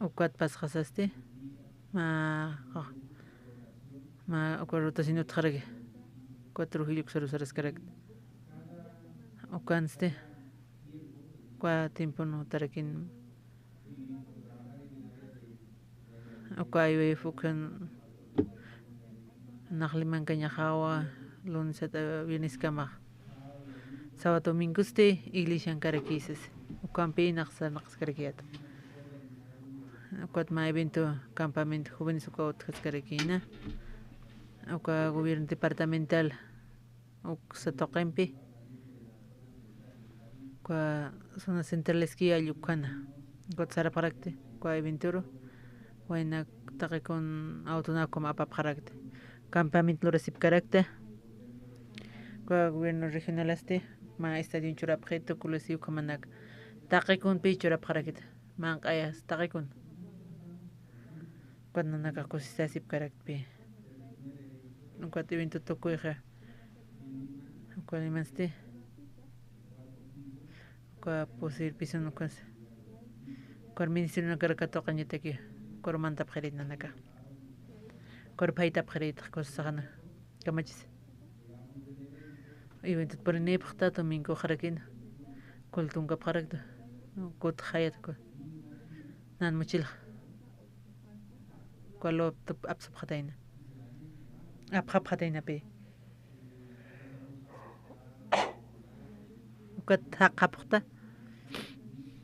Ukat pasxasasti, mä, mä uka rotación utjaraki. Uka Trujillo uksar usaraskarakta. Ukansti, uka tiempon utarakin. Uka I V F ukan naxli mankañaxawa, lunes ata vierneskamax. Sábado domingosti iglesiankarakisas. Ukampi nax sarnaqaskarakiyat. Ukat mä evento campamento jóvenes uka utjaskarakina. Uka gobierno departamental uksa tuqimpi. Uka zona centraleski allukana. Ukat sarapxarakti, uka eventuru. Wayna taqikun autonakuma apapxarakti. Campamento lurasipkarakta. Uka gobierno regionalasti, mä estadio churapxi, tukulasi ukhamanak. Taqikunpi churapxarakita. Manq'ayas, taqikun. Ukat nanakax kusistasipkaraktpi. Ukat evento tukuyxa. Ukat imansti. Uka pusir pisun ukas. Ukat ministerionakar katuqañataki. Ukat mantapxirit nanaka. Ukat phaytapxirit kusisaxana. Kamachis. Eventot purinipxta domingo xarakina. Culto unkapxarakta. Kutxayat uka. Nan muchilxa. Uka laptop apsapxatayna. Apxapxataynapi. Ukat thaqhapxta.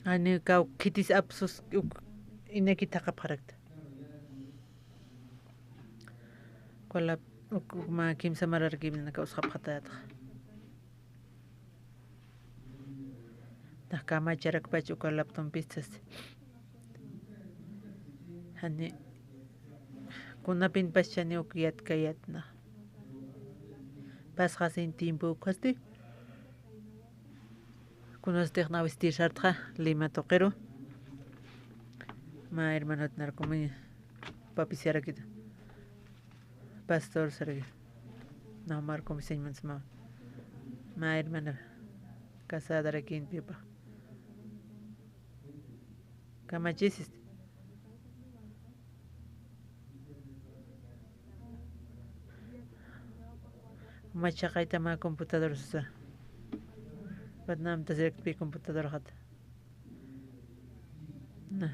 Ani kaw khitis apsus uk inaki thaqhapxarakta. Uka lap-, uk-, uk mä kimsa mararkipnanaka usxapxatätxa. Nax kamacharakpach uka laptopmpistas. Jani Kunapin paschani uk yatkayatna. Pasxasin tiempo ukhasti. Kunastix naw vestir sartxa Lima tuqiru. Mä hermanot narkumi papi sarakita. Pastor sarakita. Naw markumi señmantsma. Mä hermana casadarakïn pipa. Kamachisisti. Machaqayta mä computador susa. Patnamta sirakpi computador jata. Na.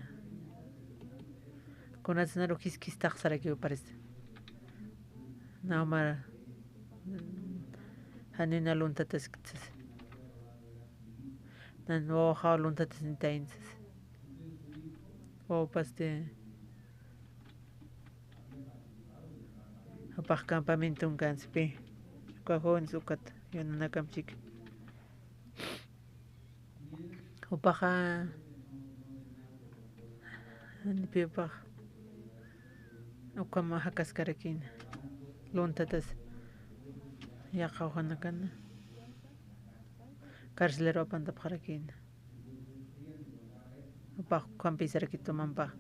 Kunatsa naru jiskistaq sarakiw parece. Naw mara. Janiw na luntatasktsas. Nan wawaxaw luntatasnitayntsas. Wawpasti. Jupax campamenton kansipi. Uka jóvenes ukat. Yananakamp chika. Jupaxa, janipi jupax, ukham jakaskarakïna, luntatas, yaqha ujanakana, carcelero apantapxarakïna. Jupax ukhampi sarakitu mampax.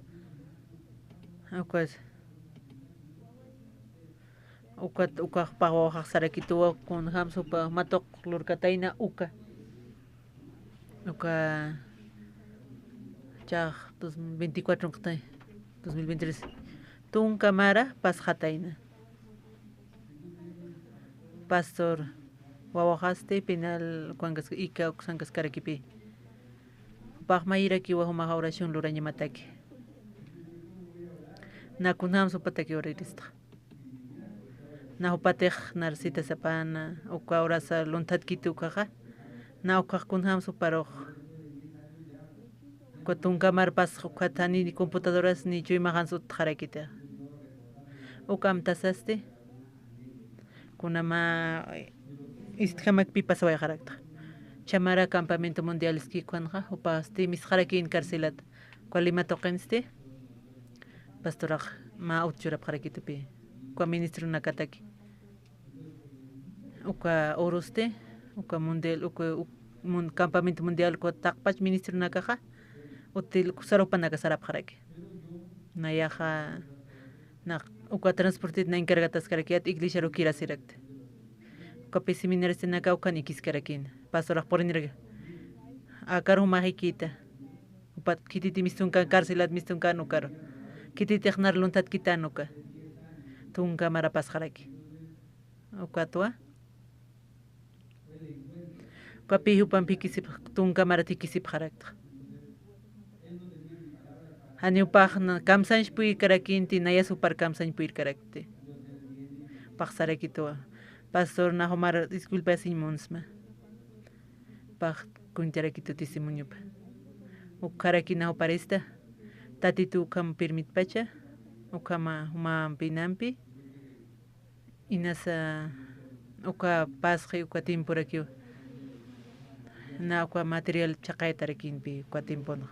Ukas. Ukat, ukax pawaxax sarakituwa, kunjams jupa matuq lurkatayna uka. Uka chax dos mil veinticuatro qtay, dos mil veintitrés. Tunka mara pasxatayna. Pastor wawaxasti penal ukankas, ika uksankaskarakipi. Jupax mayirakiwa jumaxa oración lurañamataki. Na kunjams jupataki uraristxa. Na jupatix narsitasapana, uka urasa luntatkitu ukaxa. Na ukax kunjams juparux. Uka tunka marpas ukat jani ni computadoras ni chuymaxans utjarakita. Uka amtasasti. Kunama istjamakpi pasawayxarakta. Chamara campamento mundialski ukhanxa, jupasti misxarakïn carcelat. Uka Lima tuqinsti. Pastorax mä ut churapxarakitupi. Uka ministronakataki. Uka urusti, uka mundial, uka, uk-, mun-, campamento mundial, uka taqpach ministronakaxa, util, uka sarupanaka sarapxaraki. Nayaxa, na, uka transportit na encargataskarakiyat iglesiaru kirasirakti. Ukapi seminaristinaka ukan ikiskarakïna. Pastorax puriniraki. Akar jumax ikïta. Upat khititi mistunkan, carcelat mistunkan ukaru. Khititix nar luntatkitan uka. Tunka mara pasxaraki. Ukatwa. Ukapi jupampi jikisip, tunka marat jikisipxarakta. Jani jupax na, kamsañs puyirkarakïnti, nayas jupar kamsañ puyirkarakti. Jupax sarakituwa. Pastor, na jumar disculpasiñ munsma. Jupax kuntarakitu testimoniopa. Ukxarakina juparista. Tatitu ukham permitpacha. Ukhama jumampinampi. Inasa uka pasxi, uka tiemporakiw. Na uka material chhaqaytarakïnpi uka tiemponxa.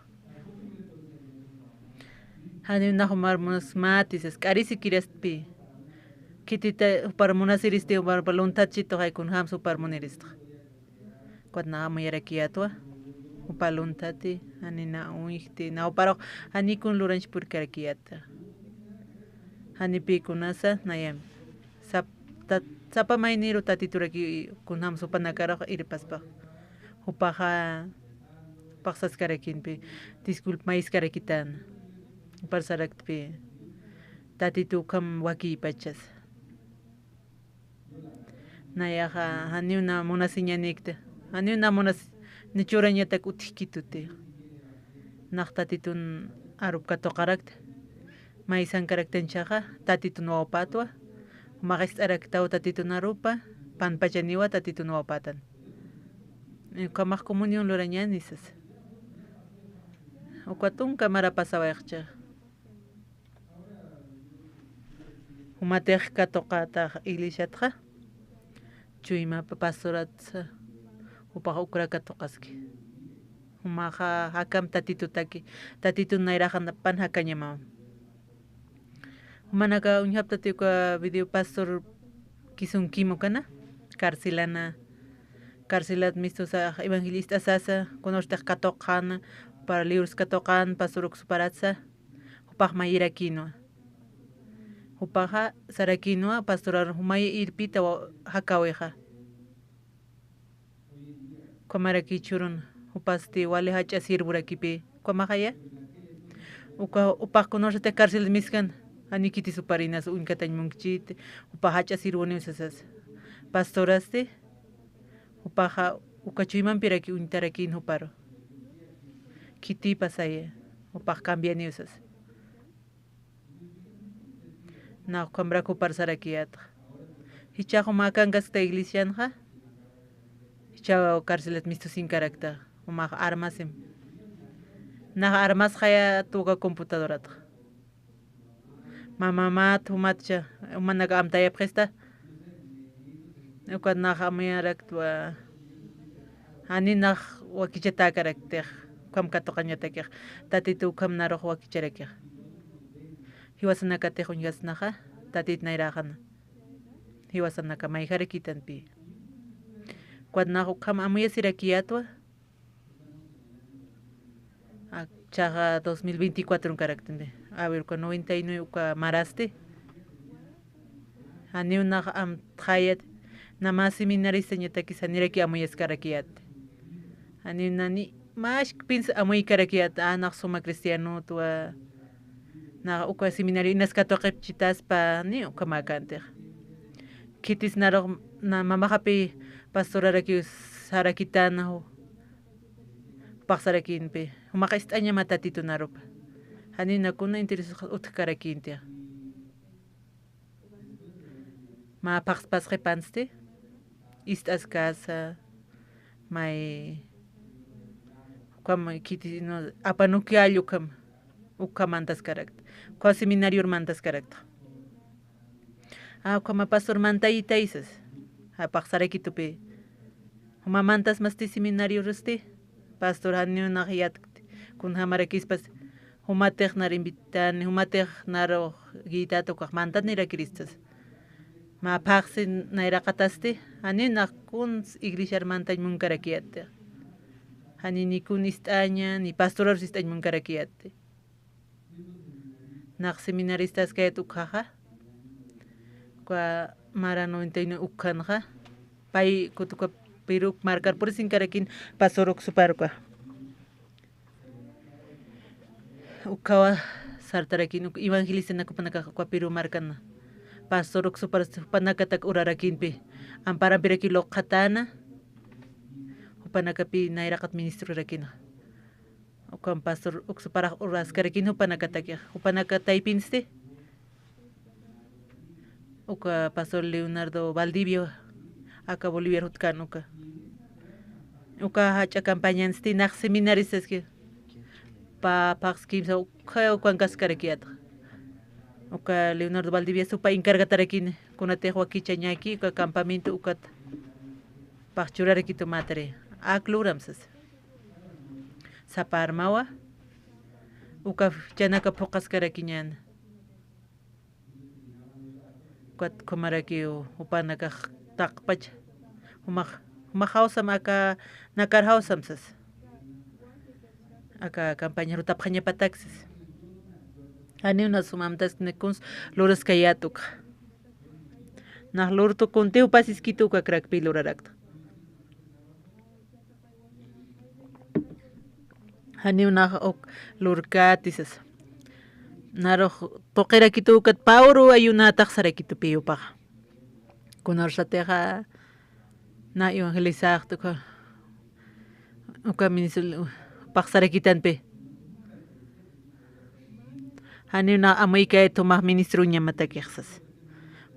Janiw na jumar munasmati sas, k'arisi kirastpi. Khitita jupar munasiristi, jupar luntatchituxay kunjams jupar muniristxa. Ukat na amuyarakiyatwa, jupa luntati, jani na uñjti, na juparux, jani kun lurañs purkarakiyata. Janipi kunasa, nayam. Sap-, tat-, sapa mayniru tatituraki kunjams jupanakarux irpaspax. Jupaxa, jupax saskarakïnpi, disculpa mayiskarakitana. Jupar saraktpi, tatitu ukham wakiypachas. Nayaxa, janiw na munasiñanikta, janiw na munas-, ni churañatak utjkituti. Nax tatitun arup katuqarakta. Maysankaraktanchaxa, tatitun wawpatwa. Jumax ist'araktaw tatitun arupa, panpachaniwa tatitun wawpatan. Ukhamax comunión lurañani sasa. Uka tunka mara pasawayxcha. Jumatix katuqatax iglesiatxa, chuyma pa-, pastoratsa, jupax ukra katuqaski. Jumaxa jakam tatitutaki, tatitun nayraxanapan jakañamaw. Jumanaka uñjaptati uka video pastor kisunkim ukana, carcelana, carcelat mistusa evangelista sasa, kunurstix katuqxana, para libros katuqan, pastor uksuparatsa, jupax mayirakinwa. Jupaxa sarakinwa, pastorar jumay irpita wa-, jakawixa. Ukhamaraki churun, jupasti wali jach'a sirvurakipi, ukhamaxaya. Uka, jupax kunursa cárcel miskan, jani khitis jupar inas uñkatañ munkchiti, jupax jach'a sirvuniw sasas. Pastorasti, jupaxa uka chuymampiraki uñtarakin juparu. Khitipa saya, jupax cambianiw sas. Nax ukhamrak jupar sarakiyätxa. Jichhax juma akankaskta iglesianxa, jichhaw carcelat mistusinkarakta, jumax armasim. Nax armasxayät uka computadoratxa. Mä mamat jumatcha, jumanaka amtayapxista. Ukat nax amuyaraktwa, janiw nax wakichatäkaraktix, ukham katuqañatakix, Tatitu ukham narux wakicharakix. Jiwasanakatix uñjasnaxa, Tatit nayraxana. Jiwasanaka mayjarakitanpi. Ukat nax ukham amuyasirakiyätwa. Jichhaxa dos mil veinticuatro unkaraktandi. A ver, uka noventa y nueve uka marasti. Janiw nax amtxayät, na mä seminaristañatakis janiraki amuyaskarakiyät. Janiw nani maskpins amuyaskarakiyät, a, nax suma cristianotwa, nax uka seminario inas katuqipchitaspa, ni ukhamäkänti. Khitis narux na mamaxapi pastorarakiw sarakitäna, jupax sarakïnpi, jumax ist'añama Tatitu narupa. Janiw na kuna interesax utjkarakïnti. Mä phaxspasxipansti, ist'askasa, may, ukham khiti, no, apanukiall ukham, ukham mantaskarakta, ukham seminarior mantaskarakta. A, ukhama pastor mantayitay sas, jupax sarakitupi. Juma mantasmasti seminariorsti, pastor janiw nax yatkti, kunjamarakispas, jumatix nar invitani, jumatix narux guitat ukax mantanirakiristas. Mä phaxsi nayraqatasti, janiw nax kuns iglesiar mantañ munkarakiyätti. Janiw ni kun ist'aña, ni pastorarus ist'añ munkarakiyätti. Nax seminaristaskayät ukhaxa, uka mara noventa y nueve ukhanxa, pay kutuka Perú markar purisinkarakin pastor uksupar uka. Ukhawa sartarakin, uk-, evangelistanak jupanakax uka Perú markana. Pastor uksupar jupanakatak urarakïnpi, amparampiraki luqhatäna, jupanakapi nayraqat ministrorakinxa. Ukham pastor uksuparax uraskarakin jupanakatakix. Jupanaka taypinsti, uka pastor Leonardo Valdivia, aka Boliviar jutkän uka. Uka jach'a campañansti nax seminaristaski. Pä phaxs kimsa ukha ukankaskarakiyätxa. Uka Leonardo Valdivia supa encargatarakini, kunatix wakichañäki uka campamento ukat pax churarakitu mätari. Ak luram sasa. Sapa armawa, uka fichanaka phuqaskarakiñäna. Ukat ukhamarakiw jupanakax taqpacha, jumax, jumax jawsam aka nakar jawsam sasa. Aka campaña lurtapxañapatak sasa. Janiw na suma amtaskni, kuns luraskayät ukxa. Nax lurtu kuntiw pasiskitu uka crackpi lurarakta. Janiw nax uk lurkäti sasa. Narux tuqirakitu ukat pä uru ayunätax sarakitupi jupaxa. Kunarsatixa na evangelizaxta uka, uka ministro pax sarakitanpi. Janiw nax amuykayät jumax ministroñamatakix sasa.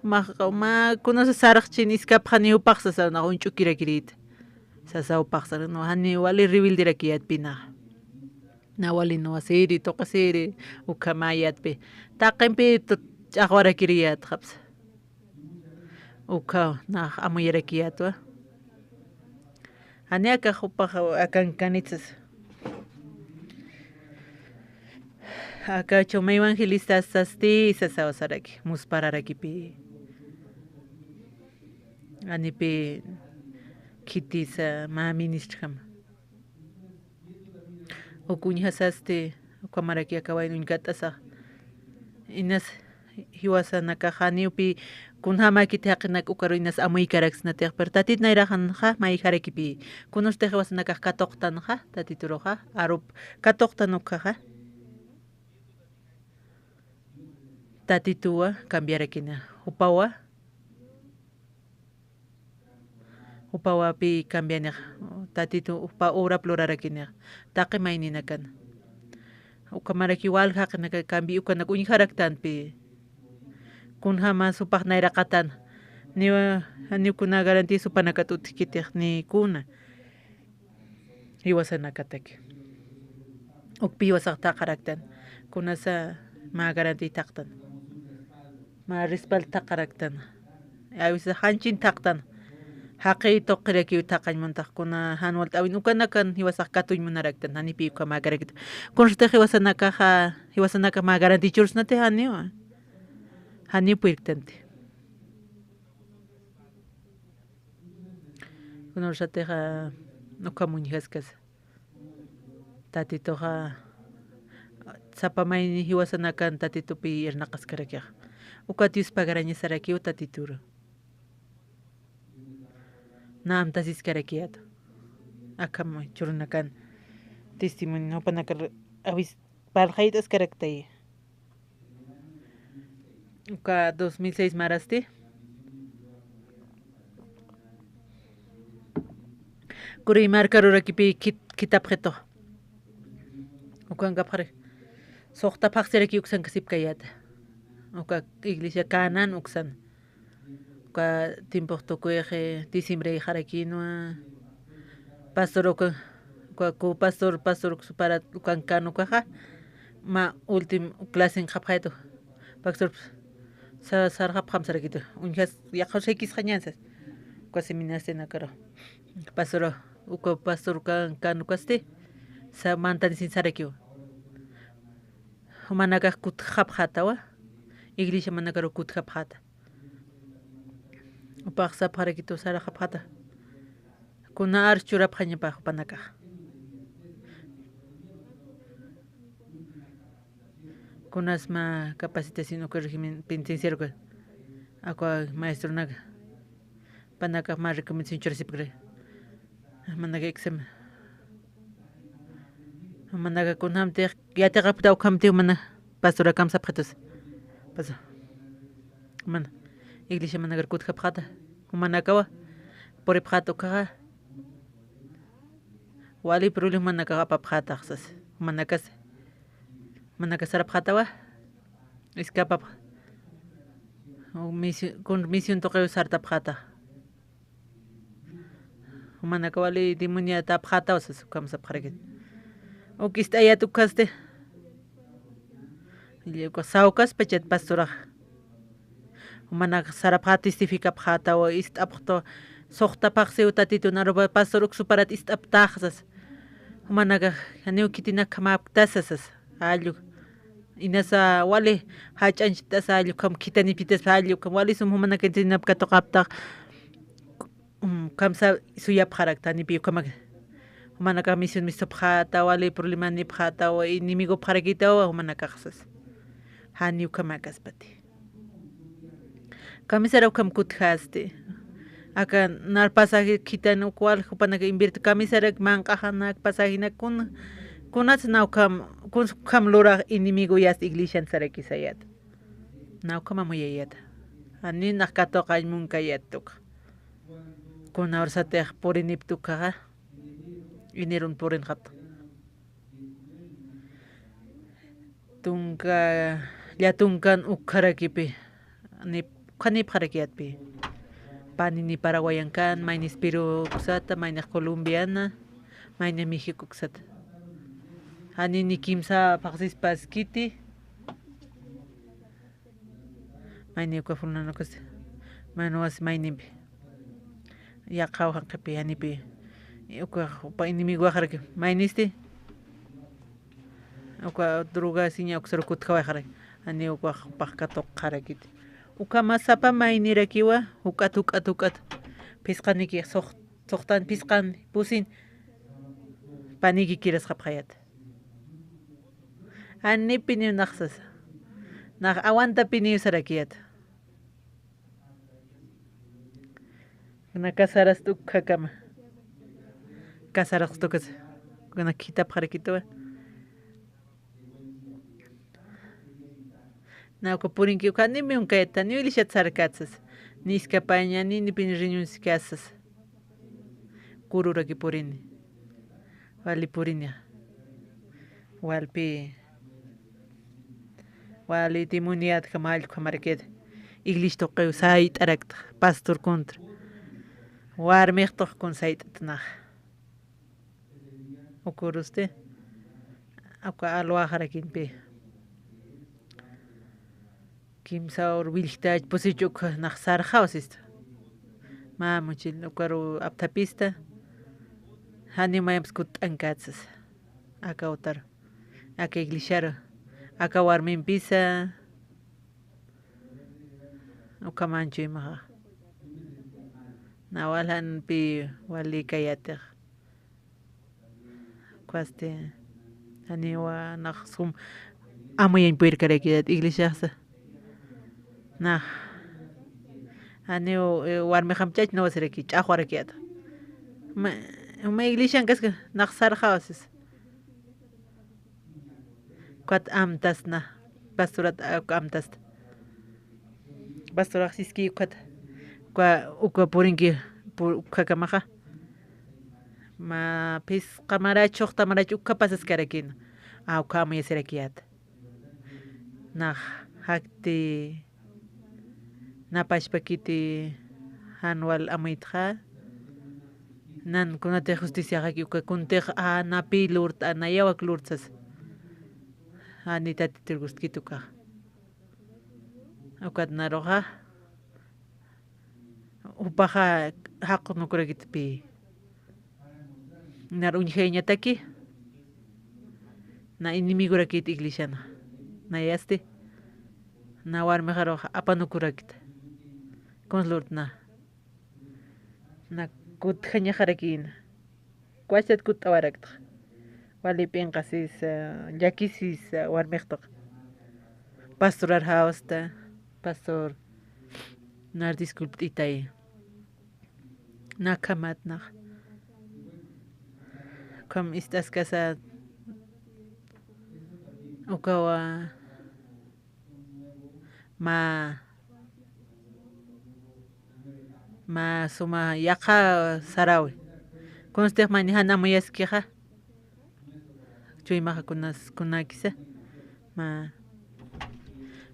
Jumax mä kunasa sarxchin iskapxani jupax sasa, nax uñch'ukirakirïta. Sasa jupax sara, no, janiw wali rebelderakiyätpï naxa. Na wali nuwa siri, tuqi siri, ukhamäyätpï. Taqimpi tu-, ch'axwarakiriyätxapsa. Ukhaw nax amuyarakiyätwa. Jani akax jupax akankanit sasa. Aka chuma evangelistas sasti sasawasaraki, muspararakipi. Anipi khitisa mä ministrjama. Uk uñjasasti, ukamaraki aka wayn uñkat'asa. Inas jiwasanakaxa janiw pï kunjämäkiti jaqinak ukaru inas amuykaraksnatix, pero Tatit nayraxanxa mayjarakipï. Kunustix jiwasanakax katuqtanxa, Tatituruxa, arup katuqtan ukjaxa. Tatituwa cambiarakinixa, jupawa, jupawa pï cambianix, Tatitu jupa obrap lurarakinixa, taqi mayninakana. Ukhamaraki walja jaqinaka cambi ukanak uñjaraktanpï. Kunjämas jupax nayraqatan, niwa, niw kuna garantías jupanakat utjkitix ni kuna. Jiwasanakataki. Ukpi jiwasax thaqharaktan. Kunasa mä garantiy thaqtan. Mä respaldo thaqharaktan. A veces janchin thaqtan. Jaqi tuqirakiw thaqañ muntax kuna jan walt'äwin ukanakan jiwasax katuñ munaraktan. Janipi uka mä garantiy. Kunstix jiwasanakaxa, jiwasanakax mä garantiy chursnati janiwa. Janiw purirktanti. Kunasatixa ukham uñjaskasa. Tatituxa sapa mayni jiwasanakan Tatitupi irnaqaskarakixa. Ukat Dios pagarañasarakiw Tatituru. Nä amtasiskarakiyäta. Akham churunakan testimonio jupanakar awis parlxayt'askaraktay. Uka dos mil seis marasti. Kuri markarurakipi khit-, khitapxitu. Ukankapxari. Suxta phaxsiraki uksankasipkayäta. Uka iglesia Canaán uksan. Uka tiempux tukuyxi diciembre ixarakinwa. Pastor uka, uka ku pastor, pastor uksuparat ukankan ukaxa. Mä último clase inqapxaytu. Pastor sa-, sarxapxam sarakitu. Uñjas yaqhawsaykisxañan sas. Uka seminarsinakaru. Pastor, uka pastor ukankan ukasti. Sa mantanisin sarakiw. Jumanakax kutjapxatawa. Iglesia manakaru kutjapxata. Upax sapxarakitu sarxapxata. Kuna ar churapxañapa jupanakax. Kunas mä capacitación uka régimen penitenciario uka. Akwa maestronaka. Panakax mä recomendación churasipkri. Manaka examen. Manaka kunjamtix yatiqapkta ukhamtix mana pastora kamsapxitus. Pasa. Mana. Iglesia manakar kutjapxata. Jumanakawa puripxata ukaxa. Wali problema manakax apapxataxsas. Jumanakas. Jumanakas sarapxatawa. Escapapxa. Misión, con misión tuqiw sartapxata. Jumanaka wali demoniatapxataw sas ukham sapxarakit. Uk ist'ayat ukhasti. Sawkaspachat pastorax. Jumanaka sarapxat testificapxataw ist'apxtaw. Suxta phaxsiw Tatitun arupa pastor uksuparat ist'aptax sas. Jumanaka janiw khitinakjamäpktasa sas. Allu. Inasa wali jach'añcht'asa allu ukham khitanipitas allu ukham wali sum jumanaka intinapkatuqaptax. Mm, kamsa suyapxarakta, nipi ukhamak. Jumanakax misión misupxata, wali problemanipxata, wa enemigopxarakitawa, jumanakaxsas. Jani ukhamakaspati. Kamisara ukham kutjasti. Aka nar pasaje khitan uk wal jupanaka invirt kamisarak manq'axanak pasajenak kun, kunats na ukham, kun ukham lurax enemigoyasti iglesian sarakisayat. Na ukham amuyayat. Jani nax katuqañ munkayat tuk. Kuna ursatix puriniptukaxa, inerun purinxapta. Tunka, llatunkan ukharakipi, nip-, ukhanipxarakiyatpi. Panini Paraguayankan, maynis Perú uksata, maynix Colombiana, maynix México uksata. Janini kimsa phaxsispaskiti. Mayni uka fulnanukasti, maynuwas maynimpi. Yaqhaw jaqhipi, janipi. Uka jupa enemigowaxaraki. Maynisti. Uka drogasiña uksar kutkawayxarak, janiw ukax jupax katuqxarakiti. Ukhama sapa maynirakiwa, juk'at, juk'at, juk'at. Phisqaniki suxt-, suxtan phisqan pusin paniki kirasxapxayat. Janipiniw nax sasa. Nax awantapiniw sarakiyat. Kuna casarasta ukkakama. Casarasta ukas. Kuna khitapxarakituwa. Na uka purinki uka ni miunkayta, ni iglesiat sarkatsas. Ni iskapaña, ni nipin riñunskasas. Kururaki purini. Wali purini. Walpi. Wali timuniyat kama allkhu marakit. Iglesia tuqiw sayt'arakta, pastor contra. Warmix tuqkun sayt'atnax. Ukurusti. Uka alwaxarakinpi. Kimsa ur willktach pusich ukha nax sarxaw sista. Mä muchil ukaru apthapista. Janiw mayamps kutt'ankatsas. Aka utar. Aka iglesiaru. Aka warmimpisa. Ukhamanchu imaxa. Na waljanpi wali kayatix. Kwasti, janiwa nax sum amuyañ puyirkarakiyat iglesiaxsa. Nax, janiw, eh, warmixam chachna wasiraki, ch'axwarakiyat. Ma, ma iglesian kaska, nax sarxawasis. Ukat amtasna, pastorat, ah, amtasta. Pastorax siski ukat, uka, uka purinki, pu-, ukakamaxa. Ma phisqa marach, suxta marach, uka pasaskarakina. Ah, uka amuyasirakiyat. Nax, jakti, na pachpakiti jan wal amuytxa, nan kunatix justiciaxaki uka kuntix, a, napi lurt'a, na yawak lurt'sas. Jani Tatitur gustkit ukax. Ukat naruxa, jupaxa jaqunukurakitpi. Nar uñjayañataki, na enemigorakit iglesiana, nayasti, na warmixarux apanukurakit, kunslurtna, na kutjañaxarakïna, kwachtat kutt'awaraktxa, wali p'inqasis, llakisis, warmixtux, pastorar jawsta, pastor, nar disculpt'itay. Nakhamat nax. Ukham ist'askasa ukawa mä, mä suma yaqha sarawi. Kunstix mayni jan amuyaskixa. Chuymaxa kunas, kunakisa. Mä,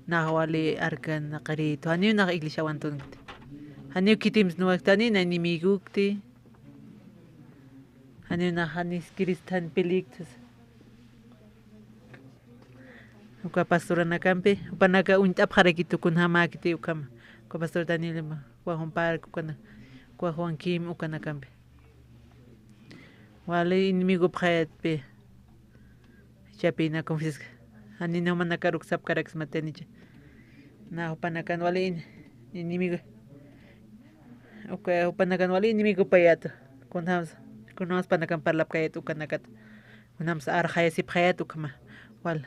nax wali arkan qiritu, janiw nax iglesia awantunkti. Janiw khitimsnuwakti, janiw na enemigokti. Janiw nax janis Cristo jan peligtsa. Uka pastoranakampi, jupanaka uñt'apxarakitu kunjamäkti ukhama. Uka pastor Daniel, Juan Park, ukana, Juan Kim, ukanakampi. Wali enemigopxayatpi. Chapina confisca. Janina jumanakar uksapkaraksmatanicha. Na jupanakan wali en-, enemigo. Uka jupanakan wali enemigopayat. Kunjams, kunjams panakan parlapkayat ukanakat. Kunjams arxayasipxayat ukhama. Wal.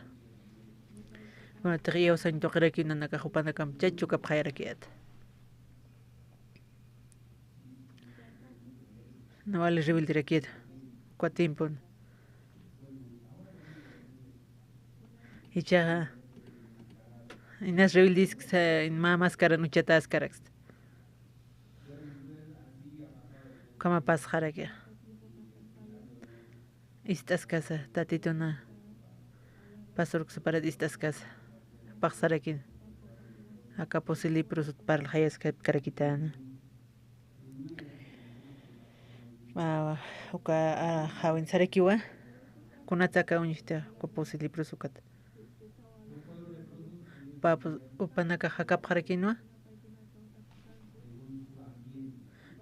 Kunatix iyawsañ tuqiraki nanaka jupanakan chachukapxayarakiyat. Na wali rebelderakiyat, uka tiempon. Ichaxa, inas rebeldisksa, mä maskaran uchataskaraksta. Ukhama pasxaraki. Ist'askasa, Tatituna, pastor uksaparat ist'askasa, paxsarakin. Aka pusi leprosot parlxayaskapkarakitana. Mä, uka, a, jawin sarakiwa, kunatsa aka uñjta, uka pusi leproso ukat. Pä, pu-, jupanaka jakapxarakinwa.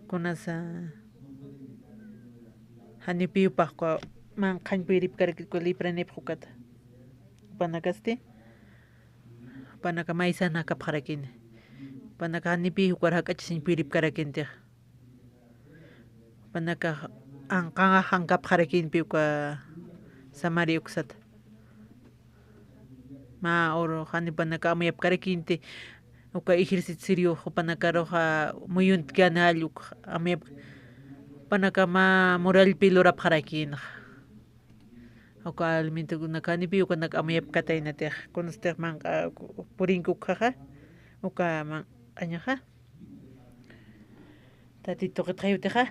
Kunasa, janipiw paxkwa, manqhañ puyiripkarakit uka lepranipx ukata. Panakasti, panaka maysan jakapxarakini. Panaka janipï jukar jak'achasiñ puyripkarakintix. Panaka anqax jankapxarakinpi uka Samaria uksata. Mä uru janipanaka amuyapkarakinti uka ejercitorio jupanakarux muyuntkan jall uk amuyap, panaka mä murallpi lurapxarakïnxa. Uka alimentokunaka janipï ukanak amuyapkataynatix, kunastix manq'a purinki ukhaxa, uka manq'añaxa. Tatitu tuqitxay utixa.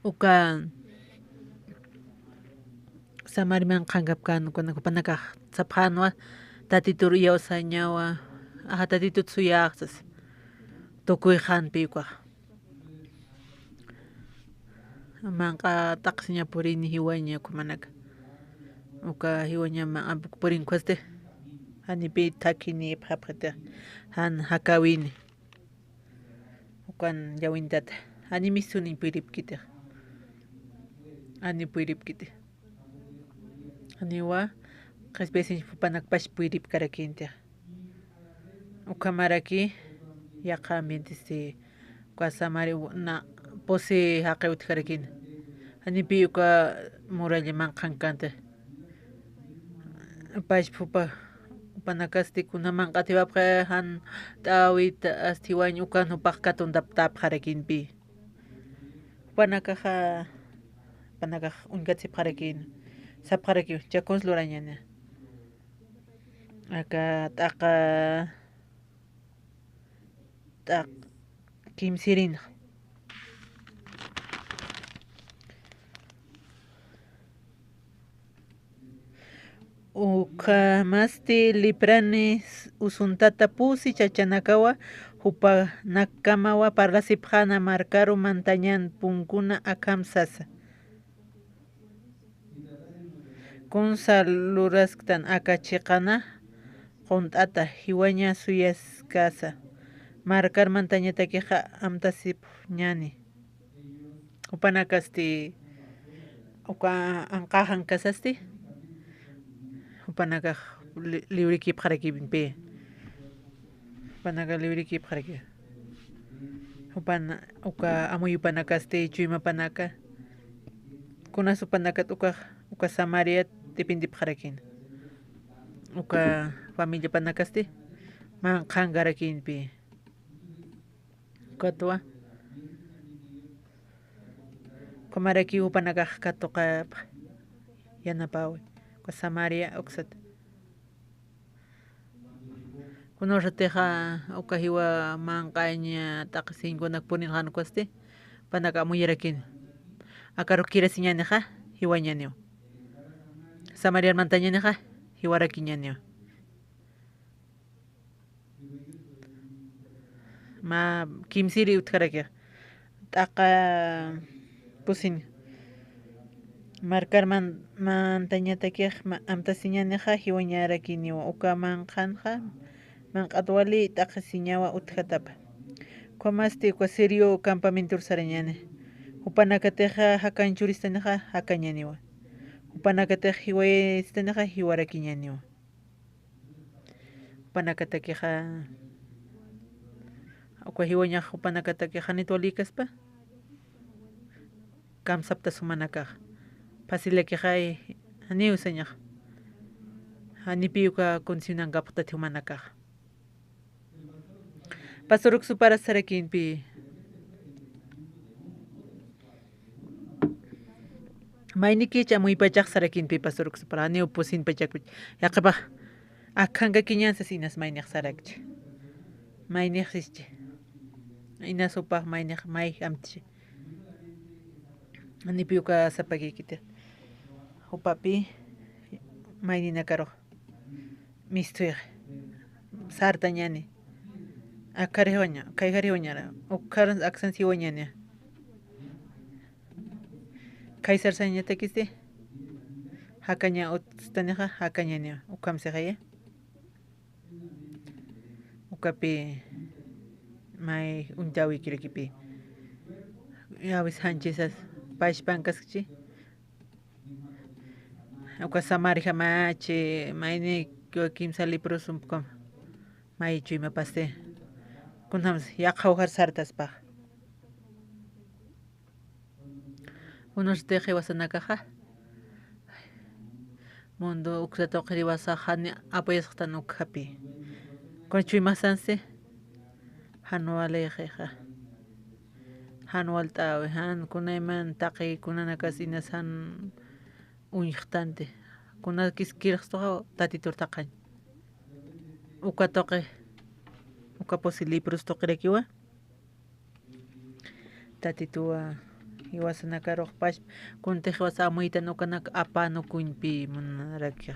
Uka Samariman qhankapkän, ukanak jupanakax sapxänwa, Tatitur iyawsañawa, axa Tatitut suyax sas. Tukuyxänpi ukax. Manq'a t'aqsiña purini jiwaña ukhamanaka. Uka jiwaña manq'a purinkhasti. Janipï thakhinipxapxitix. Jan jakäwini. Ukan llawintata. Jani misuniñ puyripkitix. Jani puyripkiti. Janiwa qhispiyasiñ jupanakpach puyripkarakintix. Ukhamaraki yaqha ambientesti uka Samaria na pusi jaqi utjarakini. Janipï uka muralla manqhankanti. Pachpa jupa, jupanakasti kuna manq'at jiwapxi jan t'äwit ast jiwañ ukan jupax katuntaptäpxarakinpï. Jupanakaxa, jupanakax uñkatsipxarakïn, sapxarakiw, chakuns lurañäni. Aka t'aqa, t'aq kimsirinxa. Ukhamasti liprani usuntata pusi chachanakawa jupanakkamawa parlasipxäna markaru mantañan punkuna akham sasa. Kunsa lurasktan aka chiqana qunt'ata jiwaña suyaskasa, markar mantañatakixa amtasipxñäni. Jupanakasti uka anqaxan kasasti, jupanakax li-, liwrikipxarakipï. Jupanaka liwrikipxaraki. Jupan uka amuyupanakasti, chuymapanaka. Kunas jupanakat ukax, uka Samariat dependipxarakïn. Uka familiapanakasti, manqhankarakïnpï. Ukatwa. Ukhamaraki jupanakax katuqapxi. Yanapäwi. Uka Samaria uksat. Kunawsatixa uka jiwa manq'añ t'aqhisiñkunak purinxän ukasti, jupanaka amuyarakin. Aka rukirasiñänixa, jiwañäniw. Samariar mantañänixa, jiwarakiñäniw. Mä kimsiri utjarakix. T'aqa pusin. Markar man-, mantañatakix ma-, amtasiñänixa jiwañarakiniwa. Uka manqhanxa, manq'at wali t'aqhisiñawa utjatapa. Ukhamasti uka Sirio campamentur sarañäni. Jupanakatixa jakañ churistanixa jakañäniwa. Jupanakatix jiwayistanixa jiwarakiñäniwa. Jupanakatakixa, uka jiwañax jupanakatakixa janit walïkaspa, kamsaptas jumanakax. Facilakixay, janiw sañax. Janipï uka condicionankapxtati jumanakax. Pastor Uksupara sarakïnpï. Maynikich amuypachax sarakïnpï pastor Uksupara, janiw pusinpachakpich. Yaqhipax, akhankakiñän sas inas maynix sarakchi. Maynix sischi. Inas jupax maynix may amtchi. Janipï uka sapakïkiti. Jupapï mayninakarux. Mistuyxi. Sartañäni. Akharix jiwaña, khayxarix jiwañara. Ukhar aksan jiwañäni. Khaysar sañatakisti. Jakaña utstanixa, jakañäniwa. Ukham sixaya. Ukapï may uñtawikirakipi. Yawis janchisas pachpankaskchi. Uka samarijamachi, mayni kimsa leprosumpkam may chuymapasti. Kunjams yaqha ujar sartaspax. Unas tiqi jiwasanakaxa. Mundo uksa tuqiriwasaxa ni apoyasxtan ukjapi. Kuna chuymasansi. Jan walixixa. Jan walt'awi, jan kunayman taqi kunanakas inas jan uñjxtanti. Kuna kiskirxstuxa tatitur taqañ. Uka tuqi, uka pusi leprus tuqirakiwa. Tatituwa, jiwasanakarux pachpa, kuntix jiwasa amuytan ukanak apanukuñpi munarakix.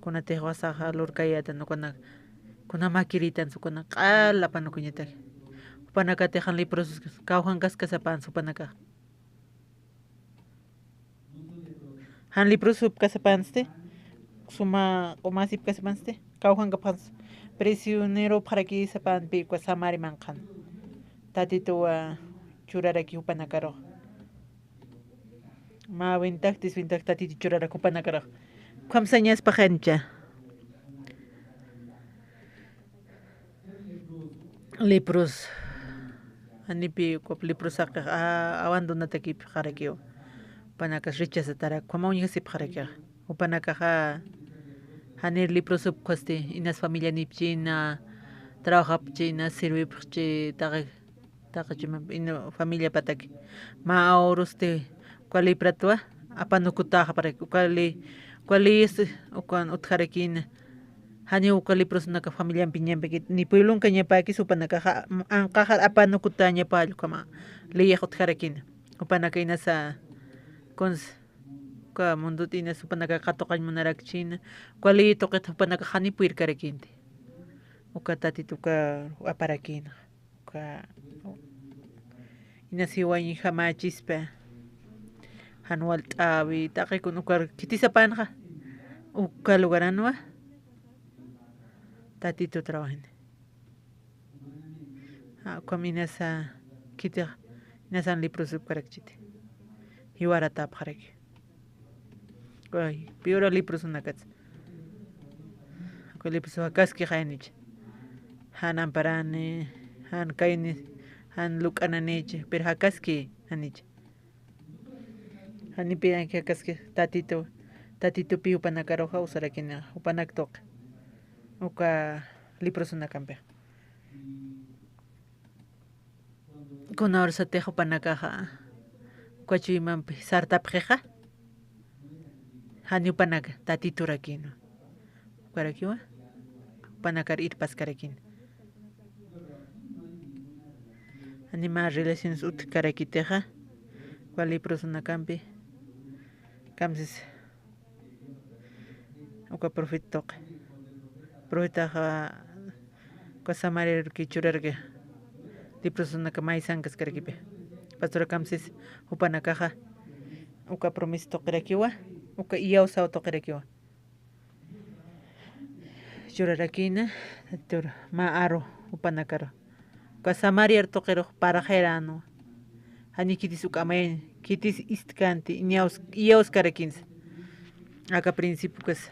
Kunatix jiwasaxa lurkayätan ukanak, kuna makiritan ukanak q'al apanukuñatak. Jupanakatix jan leprosos, kawjankaskasapan jupanakax. Jan leprosupkasapansti, suma qumasipkasapansti, kawjankapxansti, prisioneropxarakisapanpi uka Samari manqhan. Tatituwa churaraki jupanakarux. Mä wintak, dis wintak Tatitu churarak jupanakarux. Ukham sañaspaxancha. Leprus. Janipi uka leprusaqix, a, abandonatakipxarakiw. Jupanakas rechazatarak, ukhama uñjasipxarakixa. Jupanakaxa, janir leprusupkasti, inas familianipchina, trabajapchina, servipxchi, taqi, taqi chuma, ina familiapataki. Mä awrusti, uka lepratwa, apanukutäxaparaki, uka le, uka leyes, ukan utjarakina. Janiw uka leprosunaka familiampiñampakit, ni pueblonkañapäkis jupanakaxa, anqaxar apanukutäñapäll ukhama leyix utjarakina. Jupanaka inasa, kuns, uka mundot inas jupanaka katuqañ munarakchina, uka ley tuqit jupanaka jani purirkarakïnti. Uka Tatitu uka aparakïna. Uka, inas jiwañjamächispa, jan walt'äwi, taqi kun ukar khitisapanxa, uka lugaranwa, Tatitu trabajini. Ja, ukham inasa, khitix, inasan leprosupkarakchiti. Jiwaratäpxaraki. Ay, peor leprosunakats. Uka leproso jakaski jayanich. Jan amparani, jan kayni, jan luk'ananich, pero jakaski janich. Janipi jakaski Tatitu, Tatitupi jupanakaruxa usarakini, jupanak tuqi. Uka leprosunakampi. Kuna urasatix jupanakaxa, uka chuymampi sartapxixa, jani jupanaka Tatiturakïnwa. Ukarakiwa, jupanakar irpaskarakïna. Jani mä relaciones utjkarakitixa, uka leprosunakampi, kamsis, uka profeta tuqi. Profetaxa uka Samariaruki churaraki. Leprosunaka maysankaskarakipi. Pastora kamsis jupanakaxa uka promesa tuqirakiwa, uka iyawsaw tuqirakiwa. Churarakïna, tur, mä aru jupanakaru. Uka Samariar tuqirux parxayränwa. Jani khitis uk amayañ, khitis istkanti, iñaws-, iyawskarakinsa. Aka principio ukas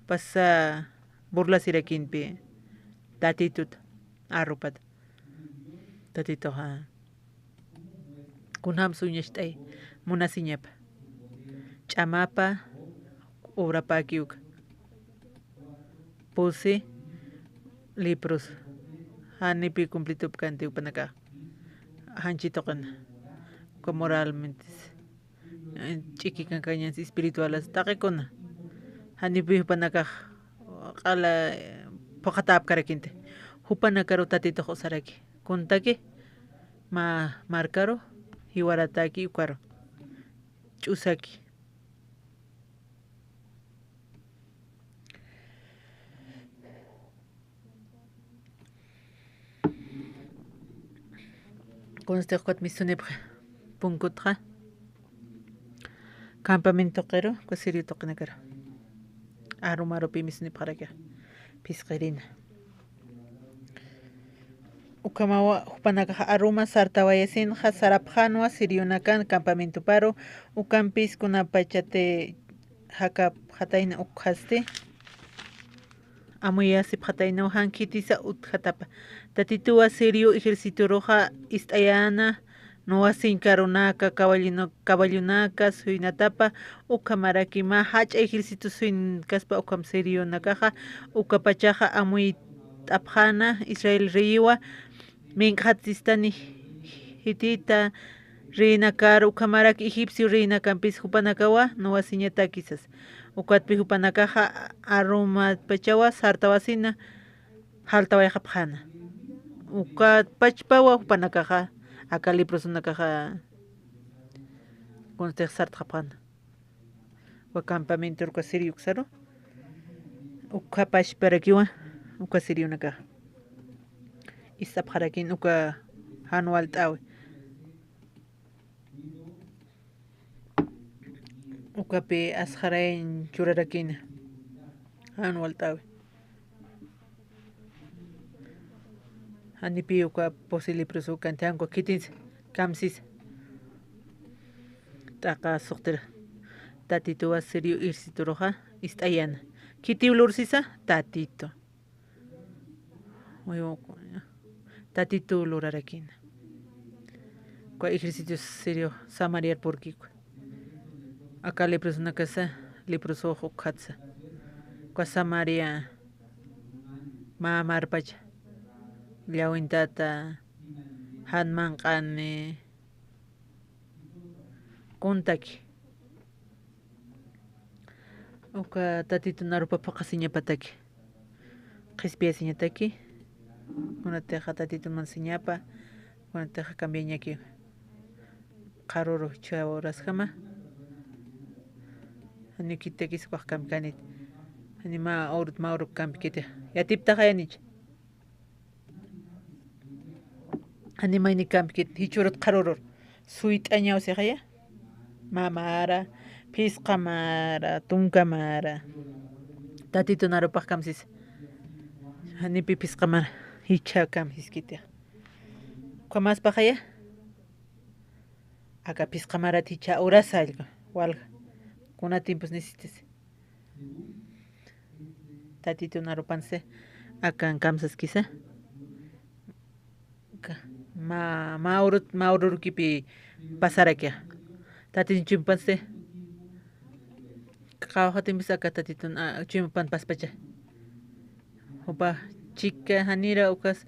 pasa burlasirakinpi Tatitut arupat. Tatituxa kunjams uñacht'ay munasiñapa. Ch'amapa, obrapäki uka. Pusi, leproso. Janipi cumplitupkanti jupanakax. Janchi tuqina. Uka moralmente. Eh, ch'ikikankañas espiritualas taqikuna. Janipi jupanakax q'ala, eh, phuqhatäpkarakinti. Jupanakaru Tatitux usaraki. Kuntaki, mä markaru, jiwarataki ukaru. Ch'usaki. Kunsti ukat misunipxi punkutxa. Campamento tuqiru, uka Sirio tuqinakaru. Aru marupi misunipxarakixa. Phisqirina. Ukhamawa jupanakaxa aruma sartawayasinxa sarapxanwa sirionakan campamentoparu, ukampis kunapachati jakapxatayna ukhasti. Amuyasipxataynaw jan khitisa utjatapa. Tatituwa sirio ejercitoruxa ist'ayäna, nuwasiñ karunaka, caballona-, caballonaka suynatapa, ukhamaraki mä jach'a ejército suyn kaspa ukham sirionakaxa, ukapachaxa amuyt'apxäna Israel reyiwa, mink'xatsistani hitita reinakar, ukhamarak egipcio reinakampis jupanakawa nuwasiñataki sas. Ukatpi jupanakaxa arumapachawa sartawasina, jaltawayxapxäna. Uka pachpawa jupanakaxa, aka leprosonakaxa, kunstix sartxapxäna. Uka campamento uka sirio uksaru, uka pachparakiwa, uka sirionakaxa. Ist'apxarakin uka jan walt'äwi. Ukapi asxarayañ churarakina. Jan walt'äwi. Janipi uka posible proso kanti jan uka khitinsa, kamsisa. T'aqa suxtira. Tatituwa sirio ejercitoruxa ist'ayäna. Khitiw lursisa, Tatitu. Uyu, Tatitu lurarakina. Uka ejército sirio Samariar purkikwa. Aka leprosonakasa, leprosox ukhatsa. Uka Samaria mä marpacha. Llawintata, jan manq'ani, kuntaki. Uka Tatitun arupa phuqhasiñapataki. Qhispiyasiñataki. Kunatixa Tatitun mansiñapa. Kunatixa cambiañaki. Qharuru jichha urasjama. Janiw khitakis ukax kamkanit. Jani mä urut mä uruk kampkiti. Yatiptaxayanich. Jani mayni kampkit, jichhürut qharürur. Suyt'añaw sixaya. Mä mara, phisqa mara, tunka mara. Tatitun arupax kamsisa. Janipi phisqa mara, jichha kamsiskitix. Ukhamaspaxaya. Aka phisqa marat jichha urasa allqu, walja. Kuna tiempos necesitas. Tatitun arupansi, akan kamsaskisa. Ka-, mä, mä urut, mä ururukipi pasarakixa. Tatitun chuymapansi. Qawxatimpis aka Tatitun, a, chuymapan paspacha. Jupa chika janira ukas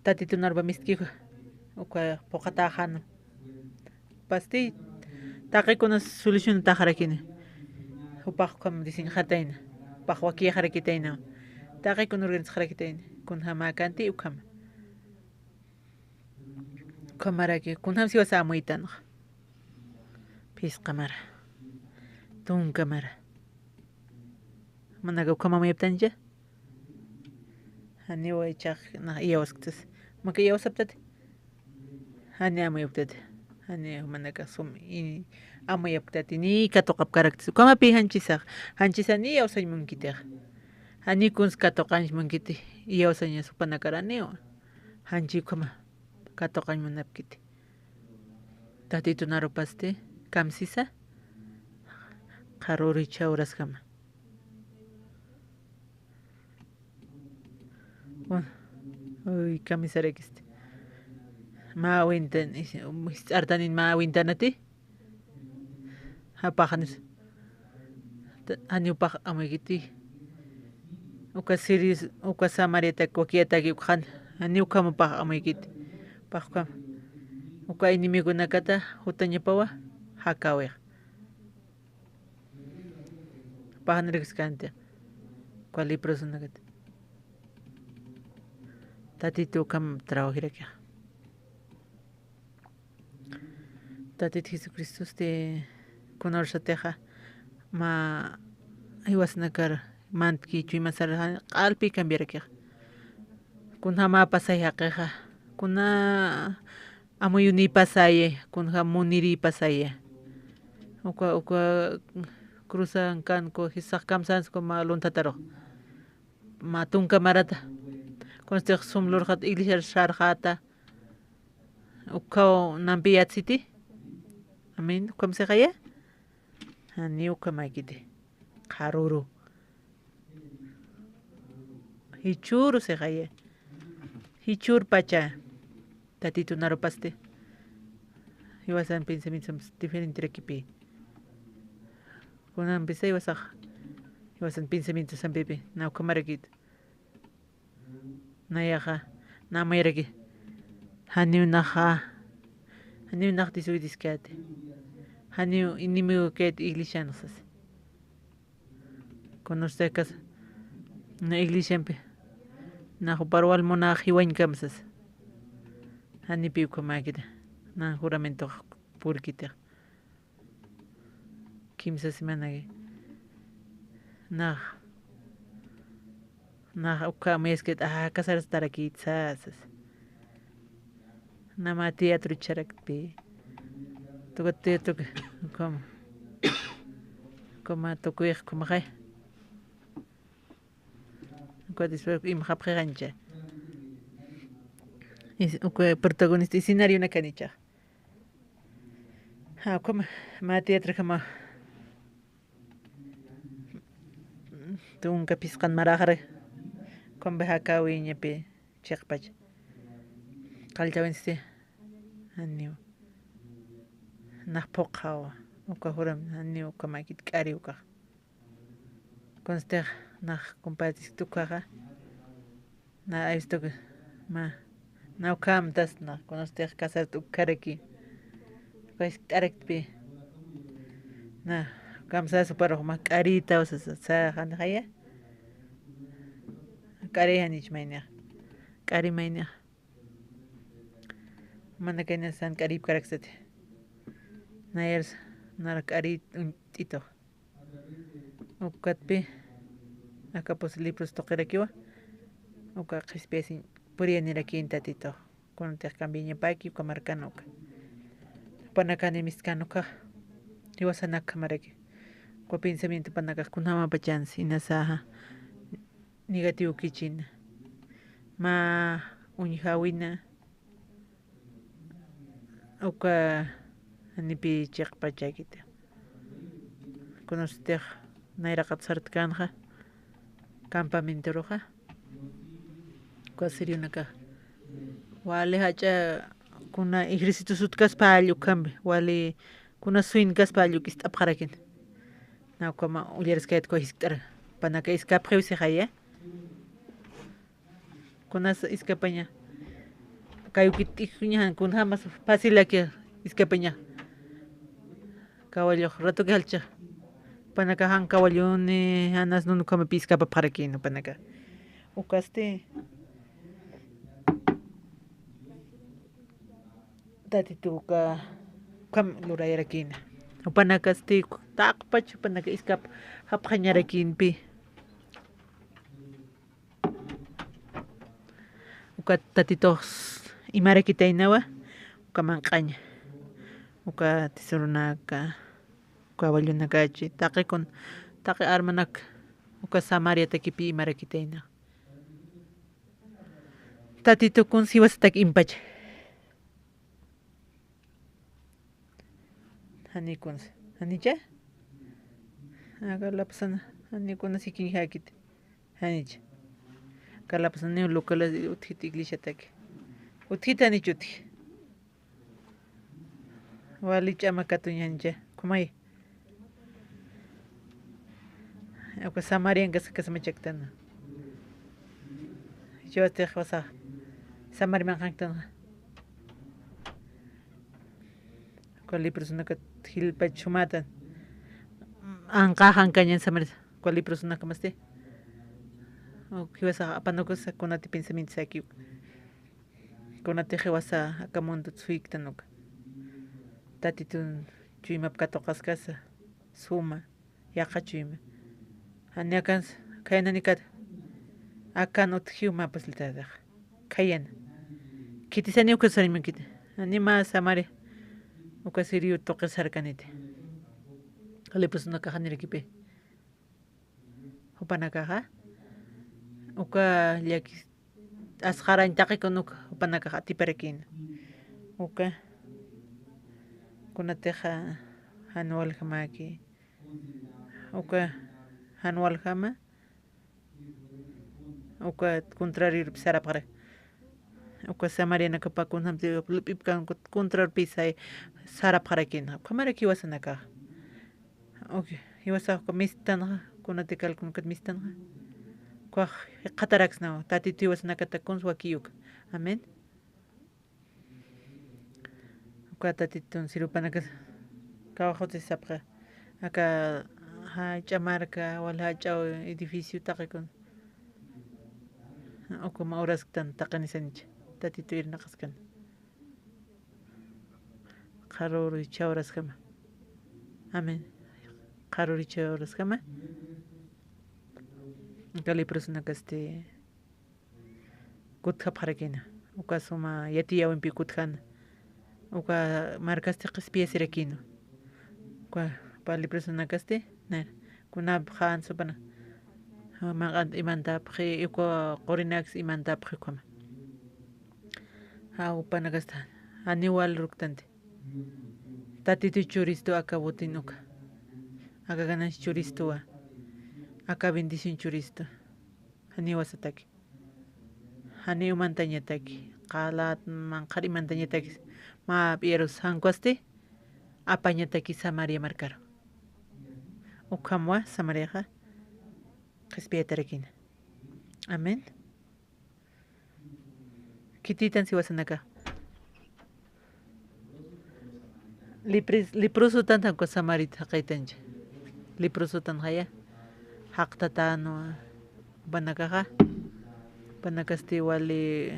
Tatitun arupa miskixwa. Uka phuqhatäxäna. Pasti, taqi kuna solucionataxarakini. Jupax ukham diseñxatayna. Jupax wakiyxarakitayna. Taqi kuna organizxarakitayna. Kunjamäkanti ukhama. Ukhamaraki, kunjam siwasa amuytanxa. Phisqa mara. Tunka mara. Manaka ukham amuyaptancha. Janiw ichax nax iyawsktas. Maka iyawsaptati. Jani amuyaptati. Jani manaka sum i-, amuyapktati. Ni katuqapkaraktas. Ukhamapi janchisax. Janchisa ni iyawsañ munkitix. Jani kuns katuqañ munkiti. Iyawsañas jupanakaraniwa. Janchi ukhama katuqañ munapkiti. Tatitun arupasti, kamsisa, qharüru jichha urasjama. Uy, kamisarakisti. Mä wintan, jiskt'artanin mä wintanati. Japaxanis. Ta-, janiw pax amuykiti. Uka Siris, uka Samariatak, wakiyatak ukxan, janiw ukhama pax amuykiti. Pax ukhama. Uka enemigonakata jutañapawa, jakawix. Paxanirikiskanti. Uka leprosonakat. Tatitu ukham trabajirakixa. Tatit Jesucristosti kunarsatixa mä jiwasanakar mantki chuymasar q'alpi cambiarakixa. Kunjama pasay jaqixa. Kuna amuyuni pasaya, kunjam muniri pasaya. Uka, uka cruzan kanku, jisax kamsansi uka mä luntatarux. Mä tunka marata. Kunstix sum lurxat iglesiar sarxäta. Ukhaw nampi yatsiti. Amén. Ukham sixaya. Janiw ukhamäkiti. Qharüru. Jichhüru sixaya. Jichhürpacha. Tatitu narupasti. Jiwasan pensamientos diferenterakipï. Kunampisa jiwasax. Jiwasan pensamientos ampipi. Na ukhamarakit. Nayaxa, namayaraki. Janiw naxa, janiw nax disuytiskäti. Janiw enemigo kayt iglesianxsas. Kunustix kas, na iglesiampi, na jupar wal munax jiwañkamsas. Janipi ukhamäkita, na juramentox purkitix. Kimsa semanaki. Nax, nax uka amuyaskat, ah, casarstarakït sasas. Nama teatro charaktpi. Tuka teatro, como, como tukuyx, como jay. Uka después imxapxixancha. Uka protagonista escenarionakanicha. Jä, ukhama, mä teatrojama tunka phisqan maraxra, ukham jakäwiñapi chiqpach. Qalltawinsti, janiw. Nax phuqhawa, uka juram, janiw ukhamäkit k'ari ukax. Kunstix nax compartiskta ukaxa. Na aystu mä, na ukhamtas na, kunustix casart ukharaki. Ukhasktarakpi. Na, ukham sas juparux mä k'arïtaw sasa, sa, jan jaya. K'ari janich maynix. K'ari maynix. Manakayna san k'arïpkaraksati. Nayar, nar k'ari uñt'itux. Ukatpi, akapus libros tuqirakiwa, uka qhispiyasiñ puriyanirakïn Tatitux. Kunatix cambiañapaki, uka markan uka. Jupanakax mistkän ukax, jiwasanak ukhamaraki. Uka pensamientopanakax kunjamapachansa, inasaxa, negativo kichina. Mä uñjawina, uka janipi chiqpachakiti. Kunustix nayraqat sartkänxa, campamentoruxa. Uka sirionakax. Wali jach'a kuna ejercicio sutkaspa jall ukhampi, wali kuna suynakaspa jall uk ist'apxarakin. Na ukhama ullariskayat uka jiskt'ar. Jupanaka iskapxiw sixaya. Kunas iskapaña. Kayukit t'ikuña jan kunjamas fácilaki iskapaña. Kawallux ratuki jalchix. Jupanaka jan kawalluni, jan asnun ukhamapi iskapapxarakïn jupanaka. Ukasti Tatitu uka ukham lurayarakïna. Jupanakasti taqpach jupanaka iskapxapxañarakïnpi. Uka Tatitux imarakitaynawa, uka manq'aña, uka tisurunaka, uka kawallunakachi, taqi kun, taqi armanak, uka Samariatakipi imarakitayna. Tatitu kuns jiwasatak impacha. Jani kuns, janicha? Aka lapasana, jani kunas ikiñjakit. Janicha. Aka lapasana niw local utjit iglesiataki. Utjit janich utji. Wali ch'ama katuñancha, kumay. Uka Samarian kas, kasamachaktan. Jichhawasti jiwasa Samariman qanktana. Uka leprosonakat jilpach sumatan. Anqa qankañan Samaria. Uka leprosonakamasti. Uk jiwasa apanukusa kunati pensamiento sakiw. Kunatix jiwasa aka mundot suyktan uka. Tatitun chuymap katuqaskasa, suma, yaqha chuyma. Jani akansa, khayana nikata. Akan utjiw mä pasiltatax. Khayana. Khitisaniw uka sariñmankiti. Jani mä Samaria. Uka sirio tuqir sarkaniti. Leprosonakas janirakipï. Jupanakaxa, uka llakis, asxarañ taqikun uka jupanakax atiparakïna. Uka kunatixa jan waljamaki, uka jan waljama, uka contrariorpi sarapxara. Uka samarianakapa kunjamti lup'ipkan contrariorpi sarapxarakïna. Ukhamaraki jiwasanakaxa. Ok, jiwasax uka mistanxa, kunatikalkun ukat mistanxa. Ukax jikxataraksnaw, Tatitu jiwasanakata kuns wakiyuka. Amén. Uka Tatitun sirupanakas kawxutisapxa, aka jach'a marka, wal jach'a edificio taqikun. Ukuma urasktan taqinisanicha, Tatitu irnaqaskan. Qharuricha uraskama. Amén. Qharuricha uraskama. Uka leprosanakasti kutjapxarakïna. Uka suma yatiyäwimpi kutjana. Uka markasti qhispiyasirakïna. Uka pä leprosanakasti, nayra, kunapxän supana. Manq'ant imantapxi, uka qurinaks imantapxi ukhama. Jä, jupanakasti janiw wal urktanti. Tatitu churistu aka botin uka. Aka ganancia churistuwa. Aka bendición churistu. Janiw wasataki. Janiw mantañataki. Qalat manqhar imantañatakis. Mä p'iyarus jankusti apañataki Samaria markaru. Ukhamwa Samariaxa qhispiyatarakïna. Amén. Khititan jiwasanaka. Lipris-, liprosotan jan uka samarit jaqïtancha. Liprosotan jaya. Jaqtatanwa. Jupanakaxa. Jupanakasti wali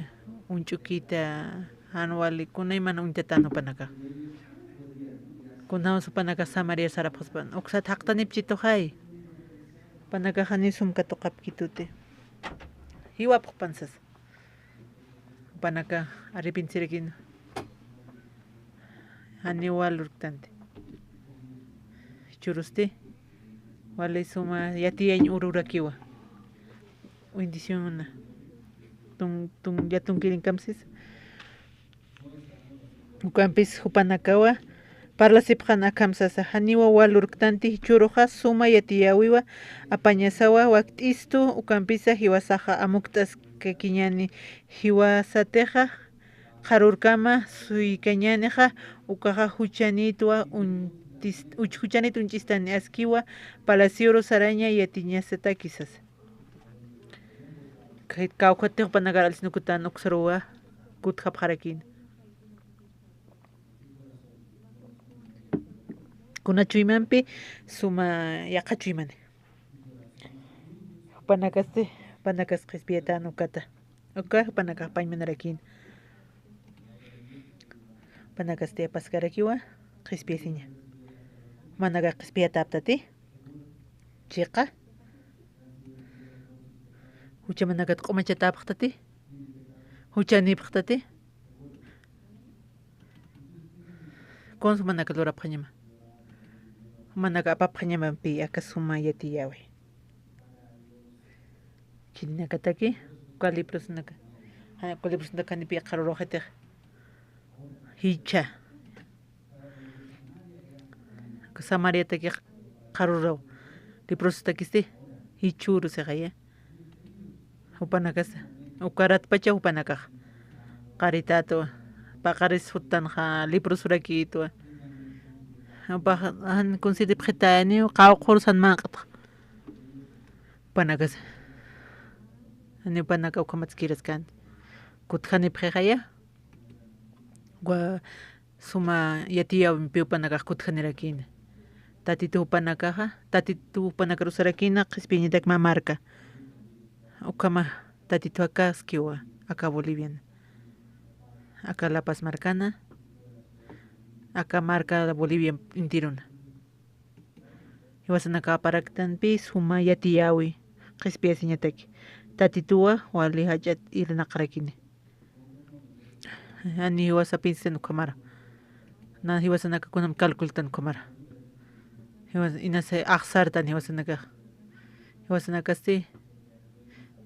uñch'ukita, jan wali kunayman uñtatan jupanakaxa. Kunjams jupanakax Samaria sarapxaspan. Uksat jaqtanipchituxay. Jupanakaxa ni sum katuqapkituti. Jiwapxpan sasa. Jupanaka arrepentisirakïna. Janiw wal urktanti. Churusti. Wali suma yatiyañ ururakiwa. Bendición. Tun, tun, yatunkirinkam sisa. Ukampis jupanakawa parlasipxan akham sasa, janiwa wal urktanti, jichhüruxa suma yatiyäwiwa apañasawa wakt'istu, ukampisa jiwasaxa amukt'askakiñäni, jiwasatixa qharürkama suykañänixa, ukaxa juchanïtwa uñtis-, uch-, juchanït uñch'istani, askiwa palaciuru saraña yatiñasataki sasa. Kay kawkhatix jupanakar alsnukutan uksaruwa kutjapxarakïna. Kuna chuymampi suma yaqha chuymani. Jupanakasti, jupanakas qhispiyatan ukata. Uka jupanakax pañmanarakïna. Jupanakasti apaskarakiwa qhispiyasiña. Jumanakax qhispiyatäptati. Chiqa. Juchamanakat q'umachatäpxtati. Juchanïpxtati. Kunsa jumanaka lurapxañama. Jumanaka apapxañamampi aka suma yatiyäwi. Khitinakataki, uka leprosanaka. Jani uka leprosanaka janipi qharüruxitix. Jichha. Samariatakix qharüraw. Leprosotakisti jichhüru sixaya. Jupanakasa. Ukaratpacha jupanakax. Qaritätwa. Paqaris juttanxa leprosorakïtwa. Jupax jan kunsiripxitayaniw, qawqhürus jan manq'txa. Jupanakasa. Jani jupanaka ukhamatskiraskanti. Kutjanipxixaya. Wa suma yatiyäwimpi jupanakax kutjanirakïna. Tatitu jupanakaxa, Tatitu jupanakar usarakïna, qhispiyañatak mä marka. Ukhama Tatitu akaskiwa, aka Boliviana. Aka La Paz markana, aka marka Bolivia intiruna. Jiwasanaka aparaktanpi suma yatiyäwi, qhispiyasiñataki. Tatituwa, wali jach'at irnaqarakini. Jani jiwasa pinsan ukhamara. Na jiwasanaka kunam calcultan ukhamara. Jiwas-, inas axsartan jiwasanakax. Jiwasanakasti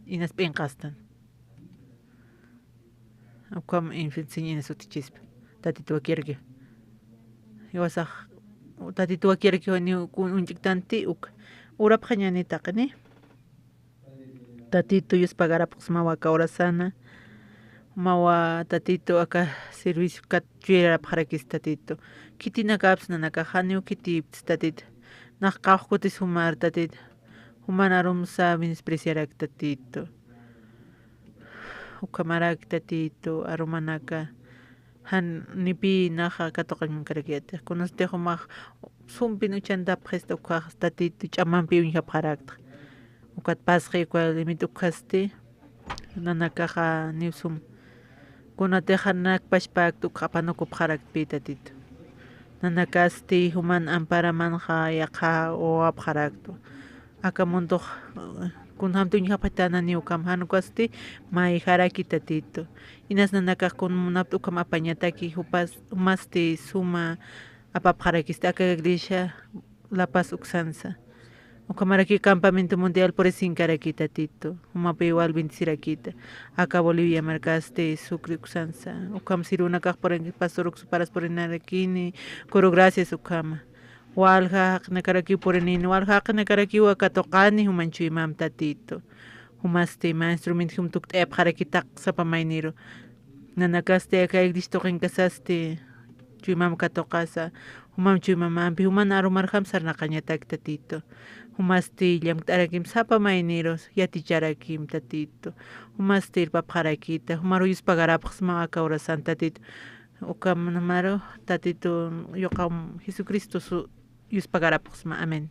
inas p'inqastan. Ukham infinsiñina sutichispa. Tatitu wakirki. Iwasax tatitu wakirki wani uñch'iktanti uk. Urapxañani taqini. Tatitu yuspagarapxsma waka urasana. Mawa tatitu aka servicio kat chuyarapxarakis tatitu. Khitinakapsna nakaxaniw khitiptis tatitu. Nax qawxkutis jumar tatitu. Juman arumsa minispreciarak tatitu. Ukhamaraki tatitu arumanaka. Jan nipi naxa katuqañankarakiyati kunasti jumax sumpin uchantapxista ukhax tatitu ch'amampi uñjapxarakta. Ukat pasqi uka limit ukhasti nanakaxa niw sum kunatixa nakpachpakta ukxa apanukupxarakpi tatitu. Nanakasti juman amparamanxa yaqha wawapxarakta. Aka mundux kunjamti uñjapxitana niw ukham jan ukasti mayjaraki tatitu. Inas nanakax kun munapta ukham apañataki jupas jumasti suma apapxarakisti aka iglesia La Paz uksansa. Ukhamaraki campamento mundial purisinkaraki tatitu. Jumapi wal bendecirakita. Aka Bolivia markasti Sucre uksansa. Ukham sirunakax purinki pastor uksuparas purinarakini. Kuru gracias ukhama. Walja jaqinakarakiw purinin walja jaqinakarakiw aka tuqani juman chuymam tatitu. Jumasti maestro minti jum tukt'ayapxarakitaq sapa mayniru. Nanakasti aka iglesia tuqinkasasti chuymam katuqasa. Jumam chuymamampi juman arumarjam sarnaqañatak tatitu. Jumasti llamkt'arakim sapa mayniru yaticharakim tatitu. Jumasti irpapxarakita jumaru yuspagarapxsma aka urasan tatitu. Ukamamaru tatitu yuqam jesucristo yuspagarapxsma amén.